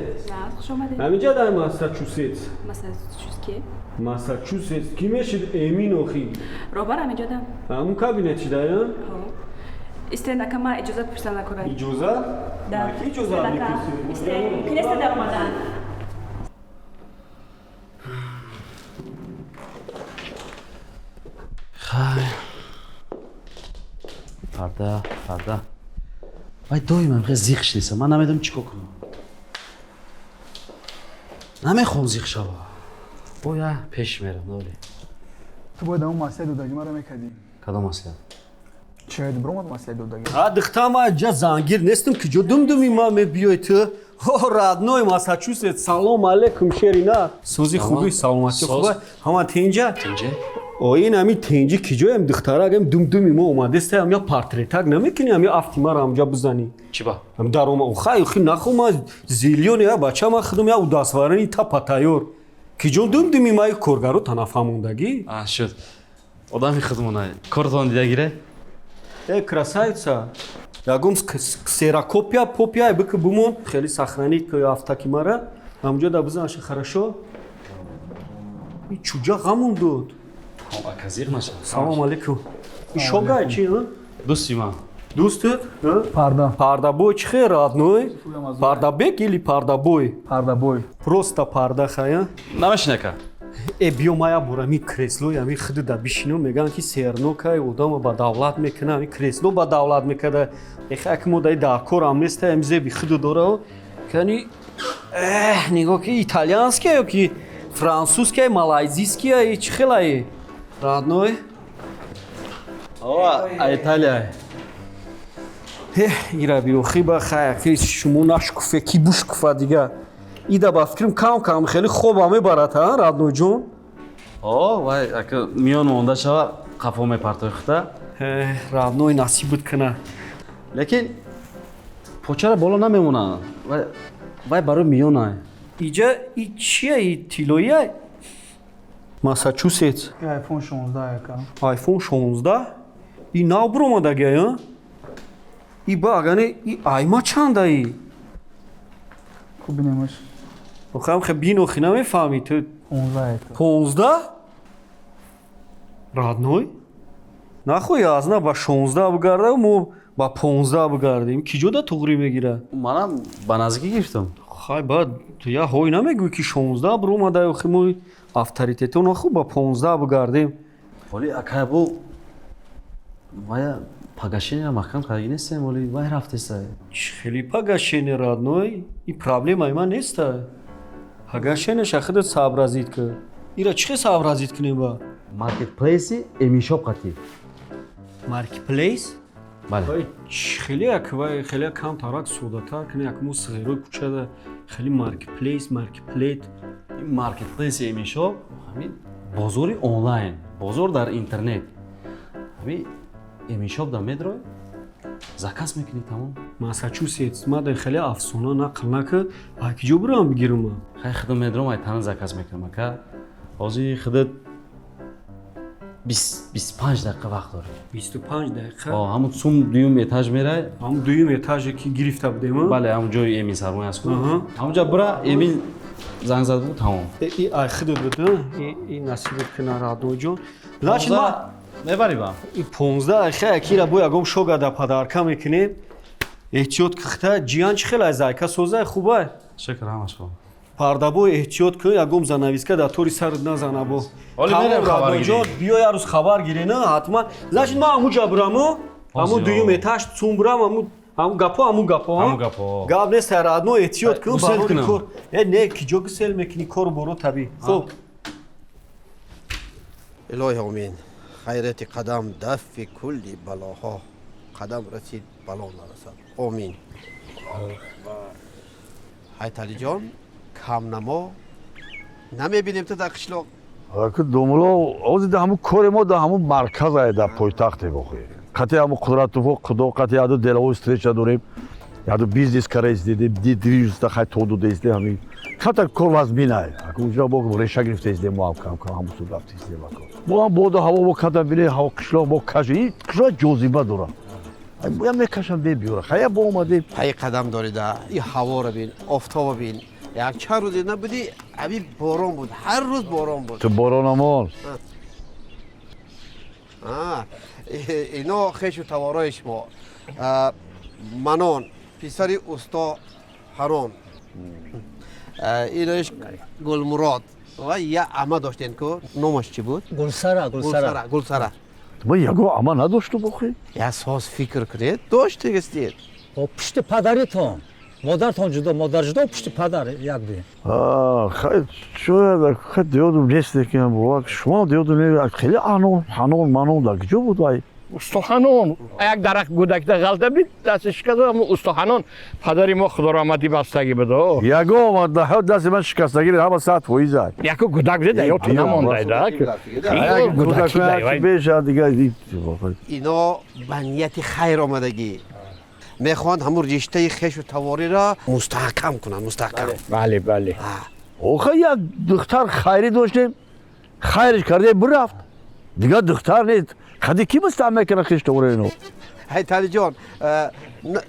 Хуш омадед. Ҳаминҷа дар Массачусетс. Массачусетс ки? Массачусетс ки мешид Эмин охи? Роҳбар ҳаминҷодам. Ҳамун кабинет чи дай? Ҳо. Истен ака ма иҷоза пурсидан накунад. Иҷоза? Да. Ки иҷоза мепурсӣ? Истен, мумкин нест даромадан. Хай. Парда, парда. Вай доимам хел зиқ шидеса. Ман намедонам чӣ кор кунам. Намехоҳам зиқ шава. Боя пеш мерам, доли. Ту бояд ҳамон маслиҳат додагӣ маро мекардӣ. Кадом маслиҳат? Чиҳайд биромад маслиҳат додагӣ? А духта ма ҷа зангир нестам, ки ҷо думдуми ма мебиёй ту. О, родной Массачусетс, салом алейкум, шерина. Сози хуби, саломатӣ хуба. Ҳама тинҷа? Тинҷа. О, ин ҳами тинҷи ки ҷоям духтарак ам думдуми мо омадеста, ам я портретак намекунӣ, ам я афти маро ҳамҷа бизанӣ. Чӣ ба? Ам дарома, хай, хи нахо ма зилён я бача ма худум я удасварани та патайёр. Ки ҷон думдуми ма коргаро танафаҳмондагӣ? А, шуд. Одами худмона. Кортон дида гире? Э, красавица, ягом ксерокопия попия бики бумон, хеле сохранить ки афтаки мара, ҳамҷо да бизан, хорошо? И чуҷа ғамон дод. Ака зиқ наша. Салом алейкум. И шогай чи, а? Дӯсти ман. Дӯстат? Парда. Пардабой чи хел, родной? Пардабек или пардабой? Пардабой. Просто парда хая? Намешин ака. Э, биё ма як бор ами креслои ами худу да бишинам, мегӯянд ки сернокай одама ба давлат мекунад, ами кресло ба давлат мекарда. Эхе ак мо даи дар корам неста, ами зеби худу дора. Кани эҳ, нигоҳ ки итальянския ё ки франсузския, малайзийския, и чӣ хелае? Родной? О, а Италия. Эҳ, ира биёхи ба хай, ки шумо нашкуфе, ки бушкуфа дига. Ида ба фикрам кам кам хеле хоба мебарад, а, родной ҷон? О, вай, ака миён монда шава, қафо мепартои хута. Э, родной насибат куна. Лекин почара боло намемона. Вай, вай барои миёна. Иҷа и чия и тиллоия? Массачусетс. iPhone 16 ака. iPhone 16? И нав биромадагия, а? И ба агане и айма чандаи? Хуб бинемаш. Охам хе бино хи намефаҳмӣ ту. 15 ака. 15? Родной? Нахоҳи аз на ба 16 бигарда, мо ба 15 бигардем. Ки ҷо да туғрӣ мегира? Манам ба наздикӣ гирифтам. Хай, баъд ту я ҳой намегӯӣ ки 16 биромада, охи мо авторитето нахо ба 15 бигардем. Оли акай бу вая пагашенера маҳкам кардаги нестем, оли вай рафтеса. Чӣ хеле пагашене, родной? И проблемаи ман неста. Пагашенеша худат сообразит кун. Ира чӣ хел сообразит кунем ба? Маркетплейси Эминшоп қатӣ. Маркетплейс? Бале. Вай чӣ хеле як вай хеле камтарак содатар кунем, як мо сғирои кучада хеле маркетплейс, маркетплейт. Ин маркетплейси Эминшоп ҳамин бозори онлайн, бозор дар интернет. Ҳамин Эминшоп да медрой, заказ мекунӣ, тамом. Массачусетс, ма дар хеле афсона нақл нака, а киҷо бирам бигирам ман? Хай, худам медром, ай тана заказ мекунам, ака. Ҳозир худат 25 дақиқа вақт дорӣ. 25 дақиқа? О, ҳамун сум дуюм этаж мерай. Ҳамун дуюм этаже ки гирифта будем? Бале, ҳамун ҷои Эмин сармоя аст ку. Ҳамунҷа бира, Эмин занг зад буд, тамом. И ай худат буд, и насибат кина, Радоҷон. Значит, ма мебарӣ ба? И 15 ай хай акира бо ягом шога да подарка мекунем. Эҳтиёт кихта, ҷиян чӣ хел ай, зайка созай, хубай? Шукр, ҳамаш хуб. Пардабо эҳтиёт кун, ягом занависка дар тори сарат назана бо. Ҳоли мерем хабар Радоҷон, гирем. биё як рӯз хабар гирен, ҳатман. Значит, ман ҳамуҷа бираму, ҳамун дуюм этаж цум бирам, ҳамун гапо, ҳамун гапо. Ҳамун гапо. Гап нест, родно, эҳтиёт кун, Гусел барори кунам. кор. Э, не, киҷо гусел мекунӣ, кору боро табиӣ. Хуб. Илоҳи омин. Хайрати қадам дафи кулли балоҳо. Қадам расид, бало нарасад. Омин. Ҳайталиҷон, камнамо намебинем ту дар қишлоқ. Ака домуло, ҳозир дар ҳамун кори мо дар ҳамун марказ ай, дар пойтахте бохӣ. Қати ҳамун Қудратуфо Худо қати яду деловой встреча дорем. Яду бизнес караис дидем, дидвижуста хай тоду дестем ҳамин. Камтар кор вазмин ай. Ака унҷа бо реша гирифта издем мо ҳам кам кам ҳамун суд рафта издем ака. Мо ҳам боду ҳаво бо камтар бине ҳаво қишлоқ бо каши. Ин қишлоқ ҷозиба дорад. Ай мекашам мебиёра. Хая бо омадем. Пай қадам дорида, и ҳаворо бин, офтобо бин. Як чанд рӯзе набудӣ, ҳамин борон буд, ҳар рӯз борон буд. Ту боронамон. Ино хешу таворои шумо. Манон, писари усто Ҳарон. Иноиш Гулмурод. Ва я ама доштен ку, номаш чӣ буд? Гулсара, Гулсара. Гулсара. Ма ягон ама надошту бохӣ? Я соз фикр кунед, доштегистед. Пушти падаритон. Модартон ҷудо, модар ҷудо, пушти падар як будем. Хай, шояд хай диёдум нест, лекин бовар шумо диёдум не, хеле анон, ҳанон, манон дар куҷо буд вай? Устоханон як дарахт гудакда ғалта бид, дасти шикаста. Устоханон падари мо, худо раҳматӣ, бастагӣ буд. Ягон омад дар дасти ман шикастагӣ ҳама 100% ай. Яку гудак буд, ё ту намондай да. Гудак беша дига. Ино ба нияти хайр омадагӣ. Мехоҳанд ҳамун риштаи хешу тавориро мустаҳкам кунанд, мустаҳкам. Бале, бале. Охир як духтар хайрӣ доштем, хайриш карда бирафт. Дигар духтар нест. Хади ки мустаҳкам мекунад хешу тавориро ино? Ҳайталиҷон,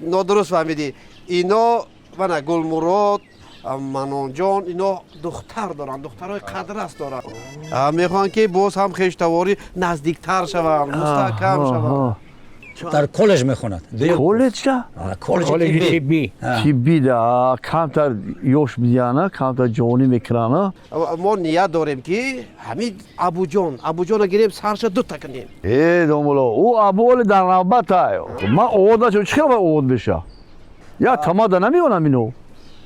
нодуруст фаҳмидӣ. Ино мана Гулмурод, Манонҷон, ино духтар доранд, духтарҳои қадрас доранд. Мехоҳанд ки боз ҳам хештаворӣ наздиктар шаванд, мустаҳкам шаванд. Дар коллеҷ мехонад. Коллеҷ да? Коллеҷи тиббӣ. Тиббӣ да, камтар ёш медиҳана, камтар ҷавонӣ мекунана. Мо ният дорем ки ҳамин Абуҷон, Абуҷонро гирем, сарша дута кунем. Э, домуло, ӯ Абу оли дар навбат ай. Ман овод нашуд, чӣ хел вай овод меша? Я тамада намеёнам ино.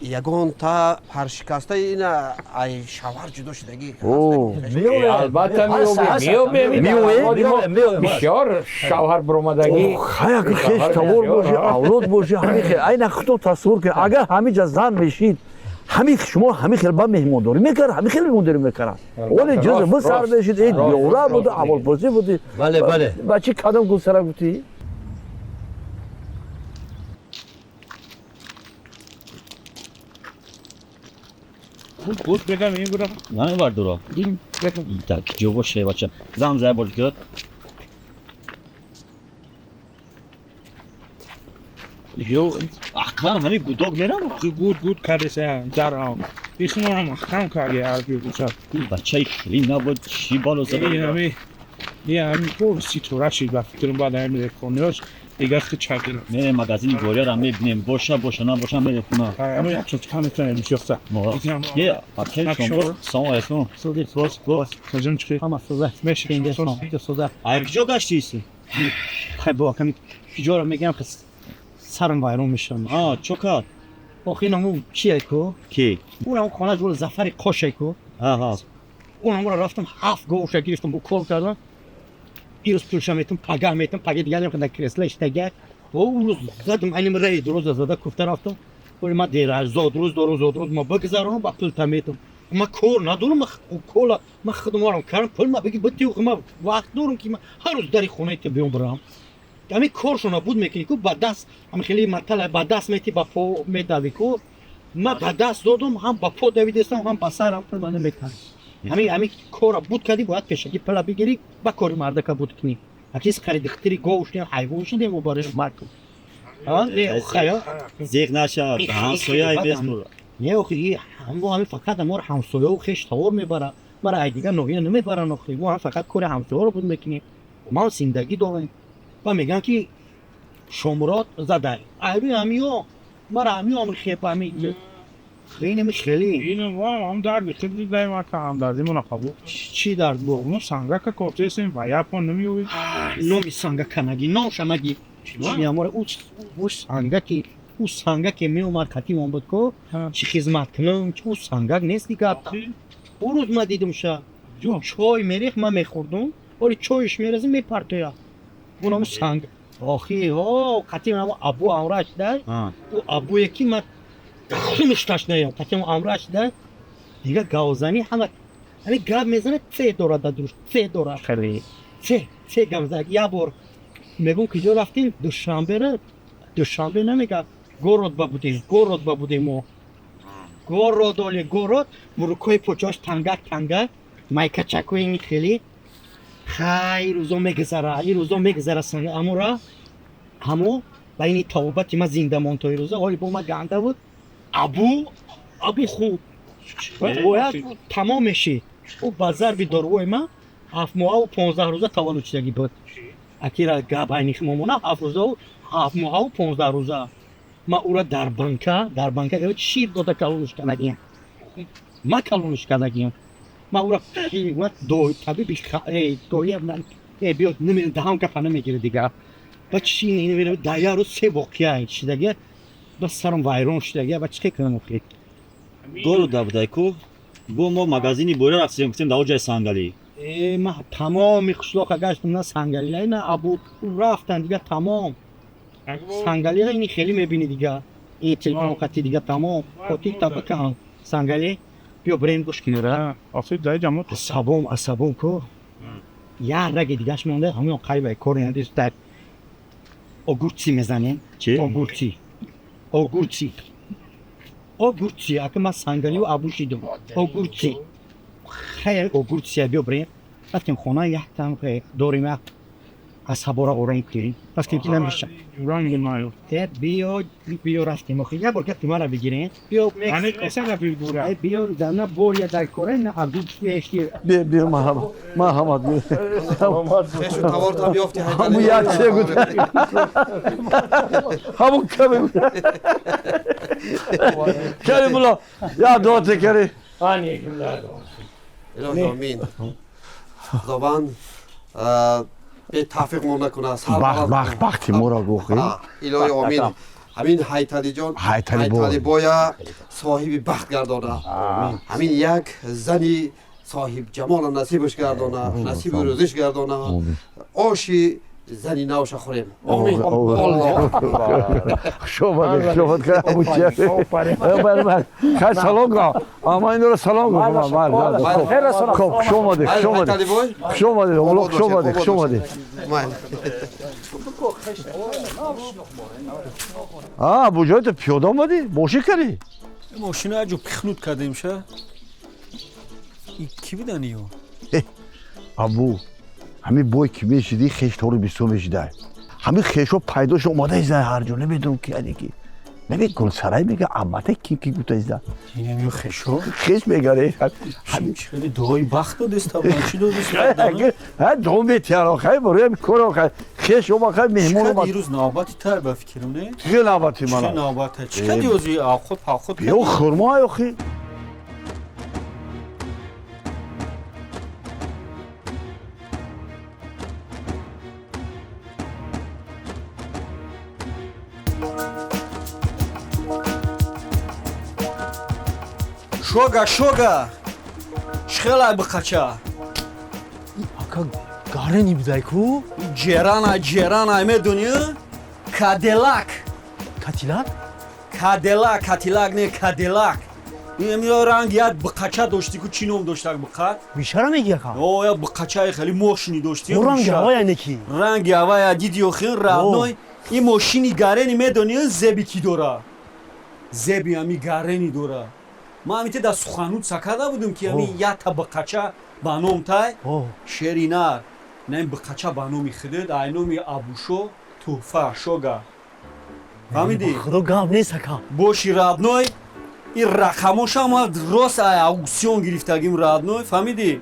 Ягонта паршикаста ина ай шавҳар ҷудо шудагӣ. Албатта, меёбем, меёбем. Бисёр шавҳар баромадагӣ. Хай, агар хеш тавор боши, авлод боши, ҳамин хел айна худтон тасаввур кунед, агар ҳамин ҷа зан мешид, ҳамин шумо ҳамин хел ба меҳмондорӣ мекард, ҳамин хел меҳмондорӣ мекард. Оле ҷуз бу сар мешид, э ёра буд, аввалпурсӣ буди. Бале, бале. Бачи кадом Гулсара гуфтӣ? Гуд бегам ин бура. Намебар дуро. Так, ҷо боше бача. Зам зай бош гирад. Ё, ақлан ҳами гудок мерам. Гуд гуд кардеса дарам. Ихмонам маҳкам карди арби буша. Бачаи хеле набуд, чӣ бало зада. Ин ҳами ин ҳами бо ситора шид ба фикрам, баъд ҳами реконёш дигар хи чагира. Мерем магазини горияро мебинем, боша боша, набоша мерем хона. Ҳама як чотка метавонем мишёфта. Е, акел шом. Салом алейкум. Суди боз боз. Сажон чӣ? Ҳама соза. Мешинде соза. Ай куҷо гаштиси? Хай бо аками куҷоро мегӯям, ки сарам вайрон мешавам. А, чо кард? Охи инаму чие ку? Ки? Унам хона ҷола Зафари Қоше ку? Аҳа. Унамро рафтам, ҳафт говша гирифтам, укол кардам. Ирӯз пулша метам, пагаҳ метам, пагаҳ дигар дар кресла иштага. О, рӯз задам, айним рей рӯза зада куфта рафтам. Оли ма дера зодрӯз дору, зодрӯз ма бигзаронам, ба пулта метам. Ма кор надорам, ма укола ма худморам кардам, пул ма биги битиу, ма вақт дорам ки ма ҳар рӯз дари хонаи ту биём бирам. Ҳамин коршона буд мекунӣ ку ба даст, ҳамин хеле матала ба даст мети, ба по медавӣ ку. Ман ба даст додум, ҳам ба по давидестам, ҳам ба сарам пул мана метард. Ҳамин кора буд кардӣ, бояд пешакӣ пула бигирӣ, ба кори мардака буд кунӣ. Акис хариди хитири гов шудем, ҳайвон шудем, мо барои мард. Зиқ нашавад, ҳамсояи бесмур. Не, охи, ҳамво ҳамин фақат амор ҳамсояу хеш тавор мебарад. Мара ай дигар ноҳия намебаранд охи. Мо ҳам фақат кори ҳамсояро буд мекунем. Мо зиндагӣ дорем. Ва мегӯянд ки Шомурод задай. Айби ҳамиё, мара ҳамиё ҳам хеп ҳами. Хеле хеле. Ин ва ҳам дарди хел дидаем, ака ҳамдардимона қабул. Чӣ дард бо? Мо сангака кофтесем ва япон намеёвем. Номи сангака наги, номша наги. Амора ӯ сангаки, ӯ сангаке меомад қатимон буд ко, чӣ хизмат кунам, ӯ сангак нест дигар. Ӯ рӯз ман дидумша. Чой мерехт, ман мехӯрдум. Оли чойш мерезим, мепартоя. Ӯ санг. Охи, о, қатим абу амраш дай. Ӯ абуе ки ман хунуш ташнаям, қатим амраш дай. Дигар гавзанӣ ҳама ҳамин гап мезанад, це дорад дар дуруш, це дорад. Це, це гап мезанад. Як бор мегӯм куҷо рафтем, Душанбера, Душанбе намегам, город ба будем, город ба будем мо. Город оли город, мурукҳои почош тангак тангак, майкачакҳои ин хеле. Хай, рӯзо мегузара, ин рӯзо мегузара амора, ҳамо ба ини тавбати ман зинда монд то ин рӯза, оли бо ман ганда буд. Абу, абу хуб. Бояд тамом мешид. Ӯ ба зарби доруҳои ман 7 моҳаву 15 рӯза таваллуд шудагӣ буд. Акира гап айни момона 7 рӯзаву 7 моҳаву 15 рӯза. Ман ӯра дар банка шир дода калонш кардагиям. Ман калонш кардагиям. Ман ӯра табиби доя биё даҳам гапа намегирад дигар. Ба чи дар як рӯз се воқеа шидагия, ба сарам вайрон шудагия, ба чӣ кунам охир? Город будай ку, бо мо магазини боре рафтем, гуфтем дар ҷои сангалӣ. Ман тамоми қишлоқа гаштам, на сангалӣ, на абу рафтан дигар тамом. Сангалиро ини хеле мебинӣ дигар. Ин телефон қати дигар тамом. Хотир табака сангалӣ. Биё бирем гӯш кунера. Охир дай ҷамот. Асабом, асабом ку. Як раги дигаш монда, ҳамон қайбай кор надист дар огурчи мезанем. Чӣ? Огурчи. Огурчи. Огурчи, ака ман сангалию абу шидум. Огурчи. Хайр, огурчия биё бирем. Рафтем хона, як там дорим як асабора ором кунем. Рафтем ки намеша. Биё, биё рафтем охир. Як бор гапи маро бигирем. Биё биё на боря дар кора, на огурчи эшти. Биё, биё марҳамат. Марҳамат. Хешу таворта биёфти ҳайдали. Ҳамун як че буд. Ҳамун каме буд. Кери мулло, як дуо текери. Илоҳи омин. Худованд бетавфиқ мо накунад. Бахт, бахти моро гӯхӣ. Илоҳи омин. Ҳамин Ҳайталиҷон, Ҳайталибоя соҳиби бахт гардона. Ҳамин як зани соҳибҷамола насибаш гардона, насиби рӯзиш гардона. Оши зани навша хӯрем. Омин. Хуш омадед, хуш омад. Хай салом га. Ама инро салом гуфтам. Хоб, хуш омадед, хуш омадед. Хуш омадед, олло, хуш омадед, хуш омадед. А, буҷои ту пиёда омадӣ? Мошин кардӣ? Мошина аҷо пихнут кардем ша. Ки будан ё? Абу, ҳамин бой ки мешидӣ, хештору бисёр мешидай. Ҳамин хешо пайдо шуд, омада изда ҳар ҷо, намедонам ки ани ки. Нами Гулсарай мега, аммата ки ки гуфта изда. Инам хешо? Хеш мегаре. Хеле дуои бахт додест, чӣ додест? Ҳа, дуо метиҳан, хай барои ҳамин кор, хай хеш омад, хай меҳмон омад. Дирӯз навбати тар ба фикрам, не? Чӣ навбати мана? Чӣ навбата? Чӣ кади ози авхот павхот? Ё хурмо охи. Шога, шога! Шхелай бихача! Ака гарени будай ку? Ҷерана, ҷерана, медонӣ? Каделак! Катилак? Каделак, катилак не, каделак! Ранг як биқача дошти ку, чӣ ном доштак биқат? Бишара меги ака? О, як биқачаи хеле мошини дошти. Ранги ҳавая неки. Ранги ҳавая диди охин родной. Ин мошини гарени медони зеби ки дора? Зеби ҳами гарени дора. Ман ҳамите дар суханут сакарда будум ки ҳами якта биқача ба ном тай шеринар. На ин биқача ба номи худат, ай номи Абушо туҳфа шога. Фаҳмидӣ? Худо гап нест ака. Боши родной, ин рақамошам рост ай ауксион гирифтагим родной, фаҳмидӣ?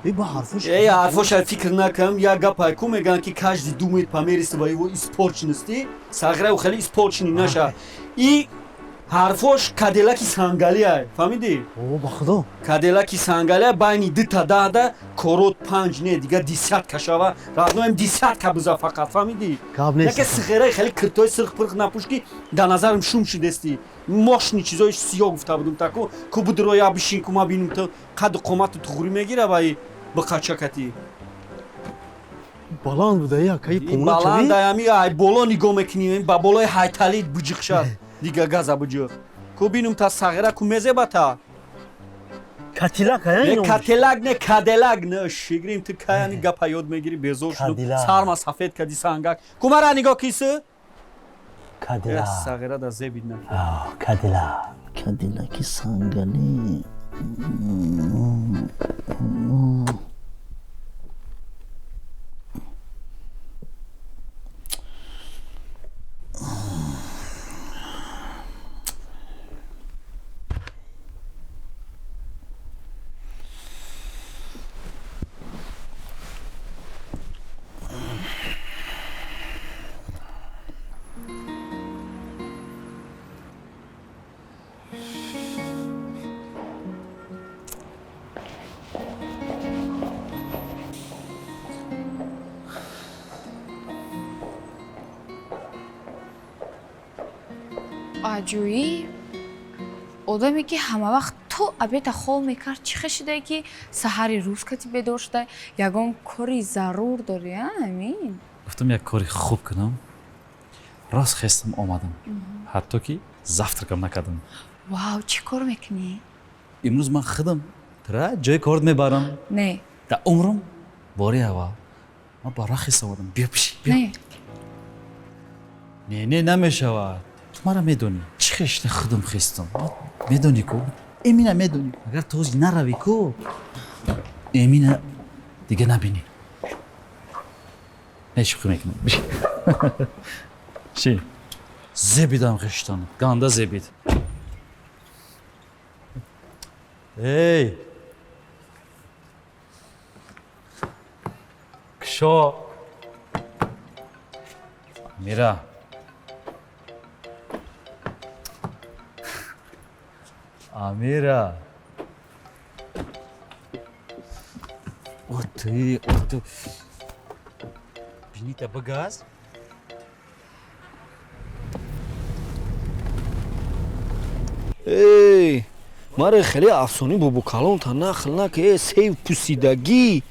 Э, ҳарфоша фикр накам, як гап ай ку мегӯянд ки каждый думает по мере своего испорченности, сағираю хеле испорченный наша. И ҳарфош каделаки сангалиай, фаҳмидӣ? О, ба худо. Каделаки сангалиай байни дута даҳда корот панҷ не, дига десятка шава. Родной ам десятка биза фақат, фаҳмидӣ? Гап нест. Яке сихераи хеле киртои сирх пирх напӯш ки дар назарам шум шудести. Мошни чизои сиёҳ гуфта будум таку ку будро я бишин ку ма бинум ту қаду қомату туғрӣ мегира ваи биқачакати. Баланд буда як ай Ин баланд ай ами ай боло нигоҳ мекунӣ, ба болои ҳайтали буҷиқ шад. Дига газа буҷиқ. Ку бинум та сағира ку мезеба та. Катилак ай? Не кателак, не каделак, не шигрим ту кай ами гапа ёд мегирӣ, безор шудум. Кадилак. Сарма сафед кади сангак. Ку мара нигоҳ кису? Кадилак. Сағира да зебид на. Кадилак. Кадилаки сангали. Аҷоиб, одаме ки ҳамавақт то обеда хоб мекард, чӣ хел шудае ки саҳари рӯз кати бедор шуда? Ягон кори зарур дорӣ, а, Амин? Гуфтам як кори хуб кунам, рост хестам омадам, ҳатто ки завтракам накардам. Вау, чӣ кор мекунӣ? Имрӯз ман худам тра ҷои корт мебарам. Не. Дар умрам бори аввал ман ба рах хест омадам. Биё пиши, биё. Не. Не, не, намешавад, ту мара медонӣ чӣ хешта худам хестам, медонӣ ку, эмина медонӣ, агар ту ҳозир наравӣ ку, эмина дига набинӣ. Не, шӯхӣ мекунам. Ши зебидам хештан, ганда зебид. Эй, кшо, Мира. Амира. О ты, о ты. Бинита багаз. Эй, маре хеле афсонӣ бобо калонта нақл наки, э, сев пусидагӣ.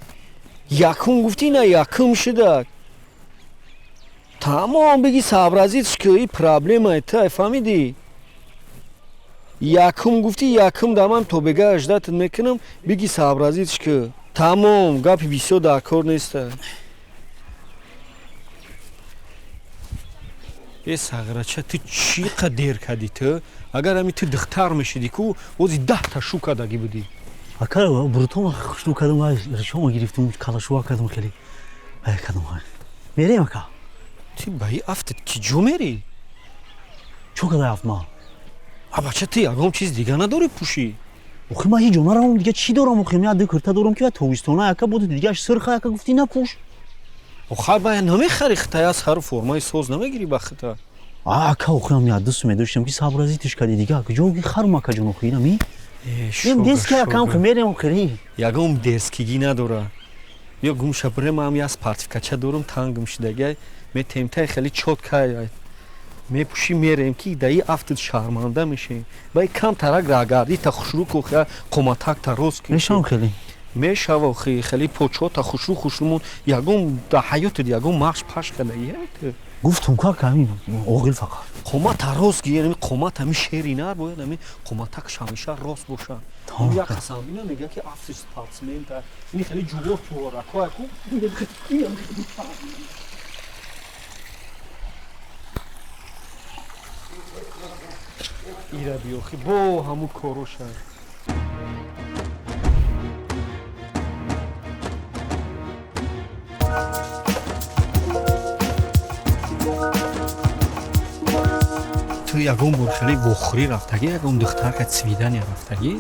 Якум гуфтӣ на якум шудак. Тамом биги сообразить ки и проблема тай, фаҳмидӣ? Якум гуфтӣ якум дамам то бега ждать мекунам, биги сообразить ки тамом гапи бисёр дар кор неста. Э, сағирача, ту чӣ қа дер кардӣ ту? Агар ҳами ту духтар мешидӣ ку, ози 10-та шу кардагӣ будӣ. Ака, бурутома хушну кардам, вай ришома гирифтум, калашува кардам хеле. Вай кардам вай. Мерем ака. Ти ба и афтат ки ҷо мерӣ? Чо кадай афт ма? А бача, ту ягон чиз дига надорӣ пӯшӣ? Охи ман ҳеҷ ҷо наравам, дига чӣ дорам охи? Ман ду курта дорам ки вай тобистона ака буд, дигаш сирха ака гуфтӣ напӯш. Охай бая намехари хитай аз ҳар формаи соз намегирӣ ба хита. А ака, охи ам як дӯст медоштам ки сообразить кардӣ, дига ака ҷо харум ака ҷон охи инами. Ем дерзкий акам ки мерем охири. Ягон дерзкигӣ надора. Ё гумша бирем, ам як спортивкача дорум, тангм шидагай, метемтай хеле чёткай. Мепӯшӣ мерем ки даи афтид шарманда мешем. Бай кам тарак рагардӣ та хушрӯ ку, қоматак та рост ки. Мешавам хеле. Мешава охи, хеле почота хушрӯ хушрӯмон, ягон да ҳаётат ягон мағш паш кардагӣ. Гуфтум ка ками оғил фақат. Қомата рост гир, ами қомат ами шери нар бояд ами қоматакш ҳамеша рост боша. Як қасам бина мега ки афси спортсмента. Ини хеле ҷувор чуворако аку. Ира биёхи бо ҳамун короша. Ту ягон бор хеле вохӯрӣ рафтагӣ, ягон духтарка свидания рафтагӣ?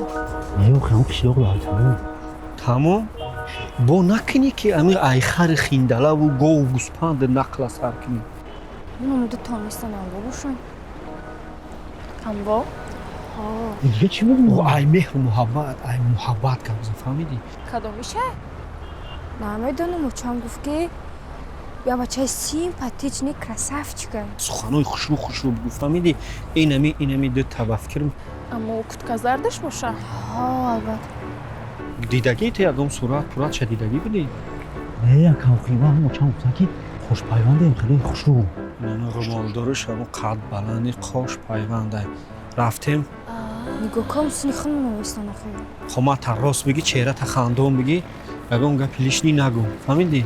Не, охи, ҳам қишлоқ рафтам. Тамом? Бо накунӣ ки ами айхари хиндалаву гову гӯспанд нақла сар кунӣ. Номуду тонистан амбо бошам. Амбо? Дига чӣ мегӯ? Ай меҳру муҳаббат, ай муҳаббат гап зан, фаҳмидӣ? Кадомиша? Намедонам, очам гуфт ки я бачаи симпатичный красавчика. Суханои хушрӯ хушрӯ бигӯ, фаҳмидӣ? Инами ду таба фикрам. Аммо кутказардаш боша? Ҳо, албатта. Дидагӣ ту ягон сурат пуратша дидагӣ будӣ? Не, якам хима ҳам очам гуфтан ки хушпайвандем, хеле хушрӯ. Инами румолдориш ҳамо қад баланди қош пайванда. Рафтем. Нигоҳ кун, сини хун наместан охи. Қомата рост бигӣ, чеҳрата хандон бигӣ, ягон гапи лишний нагӯ, фаҳмидӣ?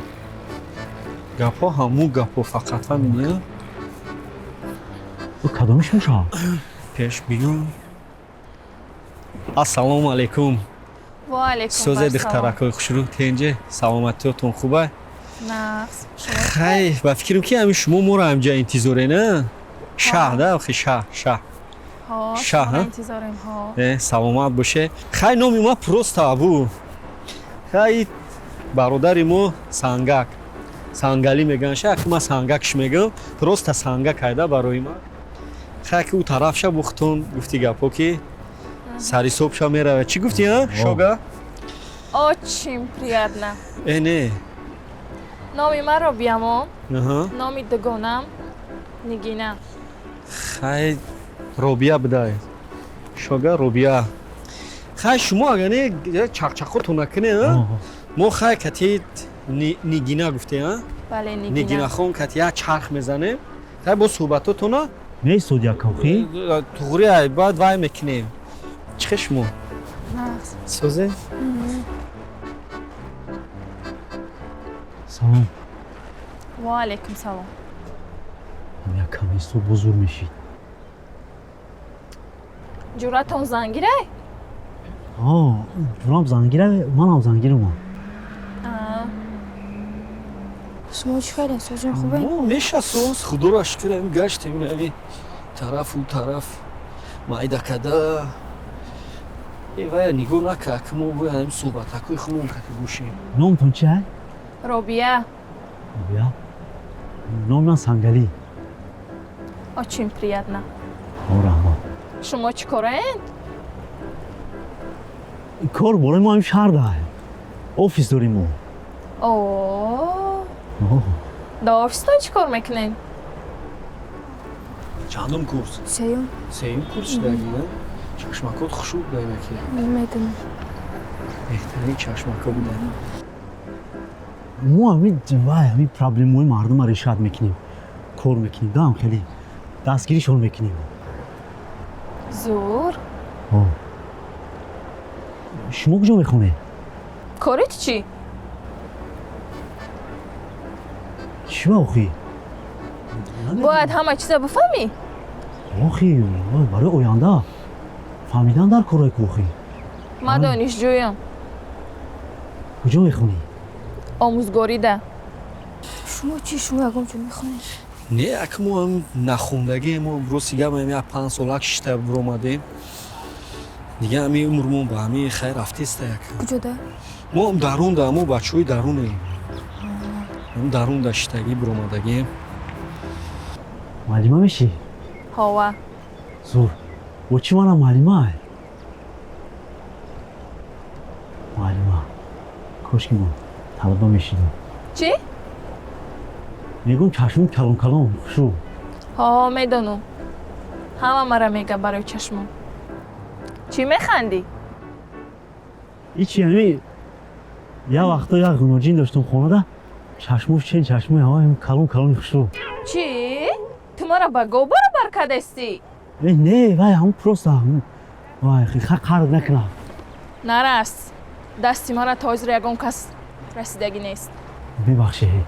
Гапҳо ҳамун гапҳо фақат, фаҳмидӣ? Кадомиш мешавад? Пеш биём. Ассалому алайкум. Ва алайкум. Сӯзе духтаракҳои хушрӯ, тенҷе, саломатиётон хуба? Нағз. Хай, ба фикрам ки ҳамин шумо моро ҳамҷа интизоре, на? Шаҳ, да, охи шаҳ, шаҳ. Шаҳ, интизорем, ҳо. Э, саломат боше. Хай, номи ма просто Абу. Хай, бародари мо Сангак. Сангалӣ мегӯянд, ша, ки ман Сангакш мегӯям, просто Сангак айда барои ман. Хай, ки ӯ тараф ша бухтон, гуфти гапҳо ки сари соб ша меравад. Чӣ гуфтӣ, а, Шога? Очень приятно. Э, не. Номи ман Робиямон. Номи дугонам Нигина. Хай, Робия будай. Шога Робия. Хай, шумо агар не чақчақотон накунед, а? Мо хай кати Нигина гуфте, а? Бале, Нигина. Нигинахон кати як чарх мезанем. Хай бо суҳбатотона Меистод якам, хи? Туғри ай, баъд вай мекунем. Чӣ хел шумо? Нағз. Созе? Салом. Ва алайкум салом. Якам истод бузург мешид. Ҷуръатон зангирай? Ҳо, ҷурам зангирай, манам зангирам. Шумо чӣ кардем? Созон хубе? Мо меша соз, худоро шукр, ами гаштем ами тараф у тараф майда када. Э, вая нигоҳ нака, ки мо бояд ами суҳбатакҳои худмон кати бошем. Номтон чи ай? Робия. Робия? Номи ман Сангалӣ. Очень приятно. О, раҳмат. Шумо чӣ кораед? Кор бораи мо ҳамин шаҳр дай. Офис дорем мо. О, да офистон чӣ кор мекунед? Чандум курс? Сеюм. Сеюм курс шудагӣ, на? Чашмакот хушук буданаки. Медонам. Беҳтарин чашмако будан. Мо ҳамин вай ҳамин проблемаҳои мардумро решат мекунем. Кор мекунем, дам хеле дастгиришон мекунем. Зур. Шумо куҷо мехонед? Корит чӣ? Чӣ ба охи? Бояд ҳама чиза бифаҳмӣ? Охи, барои оянда фаҳмидан дар корҳои ку охи. Ман донишҷӯям. Куҷо мехонӣ? Омӯзгорида. Шумо чӣ? Шумо ягон ҷо мехонед? Не, ак мо ҳам нахондагӣ, мо рости гап ҳами як 5 солак шишта буромадем. Дига ҳами умрмон ба ҳами хайр рафтеста як. Куҷода? Мо ҳам дарунда, мо бачаҳои дарунем. Ҳам дарунда шиштагӣ буромадагием. Муаллима мешӣ? Ҳова. Зур. Бо чӣ манам муаллима? Муаллима. Кошки ман талаба мешидам. Чӣ? Мегӯм чашмон калон калон, хушрӯ. Ҳо, медонам. Ҳама мара мега барои чашмон. Чӣ механдӣ? Ҳичи, ҳами Як вақто як гуноҷин доштум хонада, чашмош чен чашмои ҳаваем, калон калони хушрӯ. Чӣ? Ту маро ба гов баробар кардастӣ? Э, не, вай ҳамун просто ҳамун вай қард накунам. Нарас, дасти мара то ҳозир ягон кас расидагӣ нест. Бибахшед.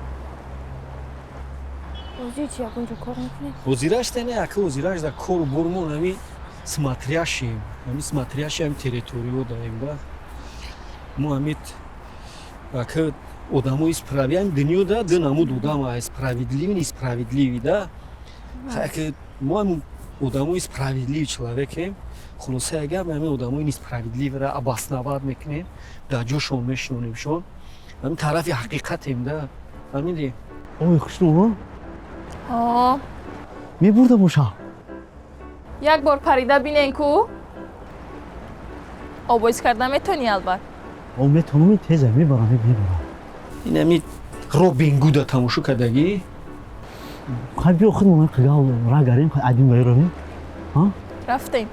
Озир чи, ягон ҷо кор мекунед? Озираш не, ака, озираш да кору бормон ами смотрящим, ами смотрящий ами территориё даем да. Мо ами ака одамои справи ами дунё да ду намуд одам ай, справедливый, несправедливый да. Ака, мо ами одамои справедливый человекем. Хулоса, агар ами одамои несправедливыйра обосновать мекунем, дар ҷошон мешинонемшон, ами тарафи ҳақиқатем да, фаҳмидӣ? Ой, хушрӯ. Ҳо. Мебурда боша. Як бор парида бинен ку. Обоз карда метонӣ, албат. О, метонам, теза мебарам, мебарам. Ин ами Робин Гуда тамошо кардагӣ? Хай, биё, худмон қигал ра гарем, хай адин байравем. Ҳа? Рафтем.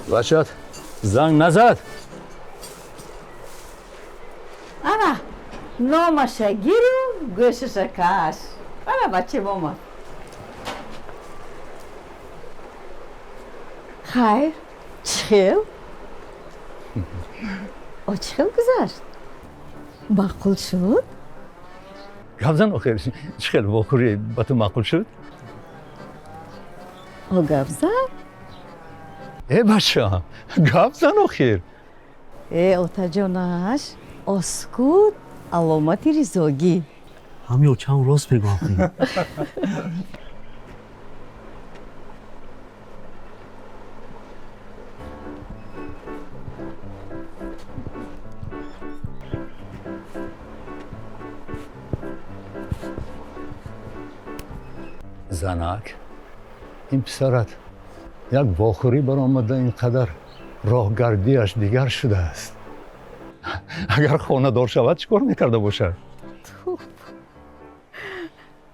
Бачат занг назад. Ана, номаша гиру, гӯшаша каш. Ана, бачем омад. Хайр, чӣ хел? О, чӣ хел гузашт? Маъқул шуд? Гап зан охир, чӣ хел вохӯрӣ ба ту маъқул шуд? О, гап зан? Э, бача, гап зан охир. Э, отаҷонаш, оскут аломати ризогӣ. Ҳами очам рост мегӯям. Занак, ин писарат як вохӯрӣ баромада, ин қадар роҳгардиаш дигар шудааст. Агар хонадор шавад, чӣ кор мекарда бошад?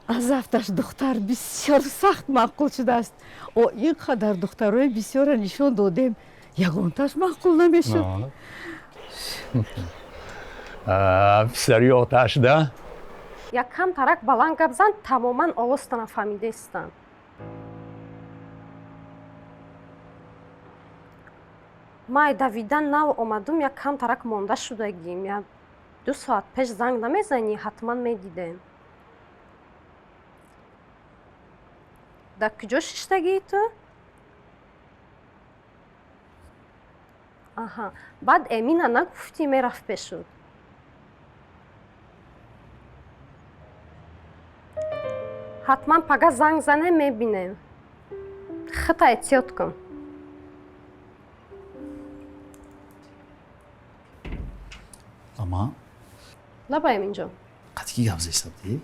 Аз афташ духтар бисёр сахт маъқул шудааст. О, ин қадар духтарои бисёрро нишон додем, ягонташ маъқул намешуд. Писари оташ да. Як камтарак баланд гап зан, тамоман овозта нафаҳмидаистам. Май давидан нав омадум, як камтарак монда шудагим. Як 2 соат пеш занг намезанӣ, ҳатман медидем. Дар куҷо шиштагии ту? Аҳа, баъд Эмина нагуфтӣ, мерафт пешуд. Ҳатман пага занг занем, мебинем. Хита эҳтиёт кун. Ама? Лабаем инҷо. Қати ки гап зесабдӣ?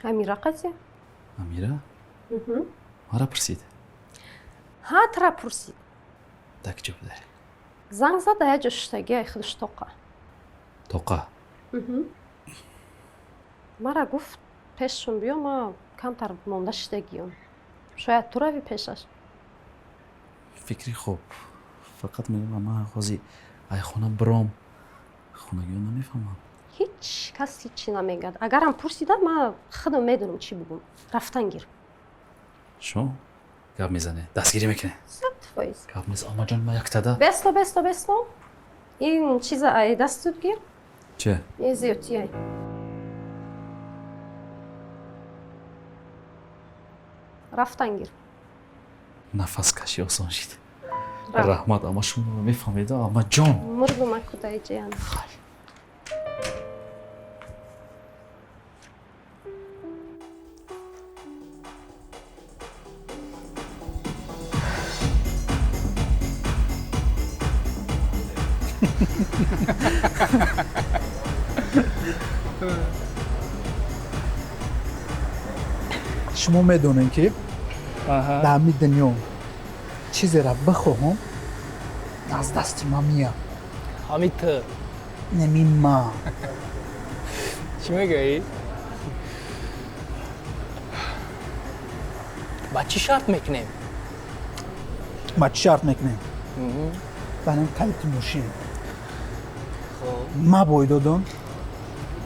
Амира қати. Амира? Мара пурсид. Ҳа, тара пурсид. Дар куҷо будай? Занг зада, як ҷо шиштагӣ, ай худаш тоқа. Тоқа? Мара гуфт, пешшон биё, ма камтар монда шидагиём. Шояд ту равӣ пешаш. Фикри хуб. Фақат медонам, ман ҳозир ай хона биром, хонагиён намефаҳмам. Ҳеҷ кас ҳечи намегӯяд. Агарам пурсидам, ман худам медонам чӣ бугум. Рафтан гир. Шумо гап мезанед, дастгирӣ мекунед? 100%. Гап нест, омаҷон, ман яктада. Бесто, бесто, бесто. Ин чиза ай дастут гир. Че? Ин зиёдтиай. Рафтан гир. Нафаскашӣ осон шид. Раҳмат, ама шумо мефаҳмед, ама ҷон. Мургу макудай ҷиян. Шумо медонед, ки дар ҳамин дунё чизеро бихоҳам, аз дасти ман меяд. Ҳамин ту? Неми ман. Чӣ мегӯӣ? Ба чӣ шарт мекунем? Ба чӣ шарт мекунем? Банам калити мошин. Ма бой додам,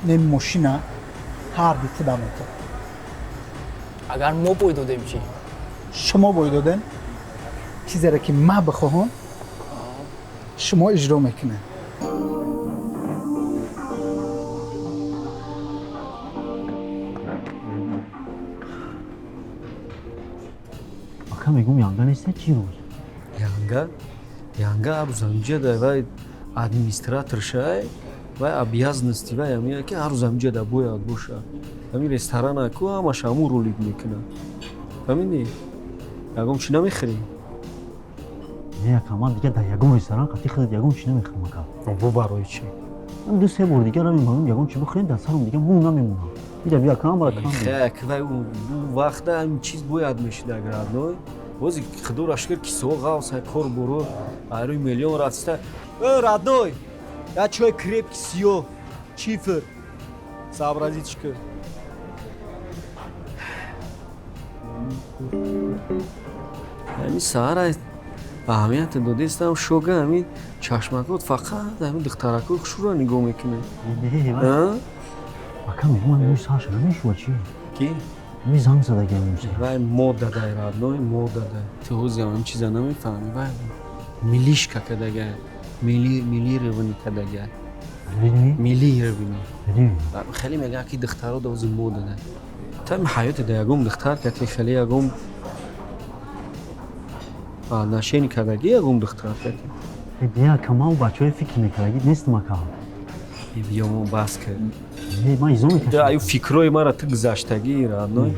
не мошина ҳар ду худам метавон. Агар мо бой додем чӣ? Шумо бой додем, чизере ки ма бихоҳам, шумо иҷро мекунед. Ака, мегум, янга неста чӣ рӯз? Янга? Янга ҳар рӯз ҳамҷа вай администратор шай, вай обязанности вай ҳамия ки ҳар рӯз ҳамҷа да бояд боша. Ҳамин ресторана ку ҳамаш ҳамун ролик мекунад. Фаҳмидӣ? Ягон чӣ намехӯрӣ? Не, ака, ман дигар дар ягон ресторан қатъи худат ягон чӣ намехӯрам, ака. Бо барои чӣ? Ду се бор дигар равем, ҳамин ягон чӣ бихӯрем, дар сарам дигар мӯ намемонам. Ида бия, ака, ҳамара кам. Хек, вай вақта ҳамин чиз бояд мешид, агар родной. Бози худоро шукр, кисоҳо ғавс, кор боро айрӯи миллион рафта. Э, родной, я чой крепкий сиёҳ, чифр. Сообразить ки. Ҳамин саҳара аҳамияте додистам, шога, ҳамин чашмакот фақат ҳамин духтаракои хушрӯро нигоҳ мекунад. Ака, мегум, ҳамин сарша намешува чӣ? Ки? Ҳамин занг задаги ҳамин. Вай мода дай, родной, мода дай. Ту ҳози ҳамин чиза намефаҳмӣ. Вай милишка кадага, милированӣ кадага. Милированӣ. Хеле мегӯянд ки духтаро да ҳози мода дай. Та ҳаёте да ягон духтар кати хеле ягон отношение кардагӣ, ягон духтар кати? Не, ака, ман бачаҳое фикр мекардагӣ нестам, ака. Биё, мо бас кар. Не, ман изо мекашам. Аю фикрҳои мара ту гузаштагӣ, родной.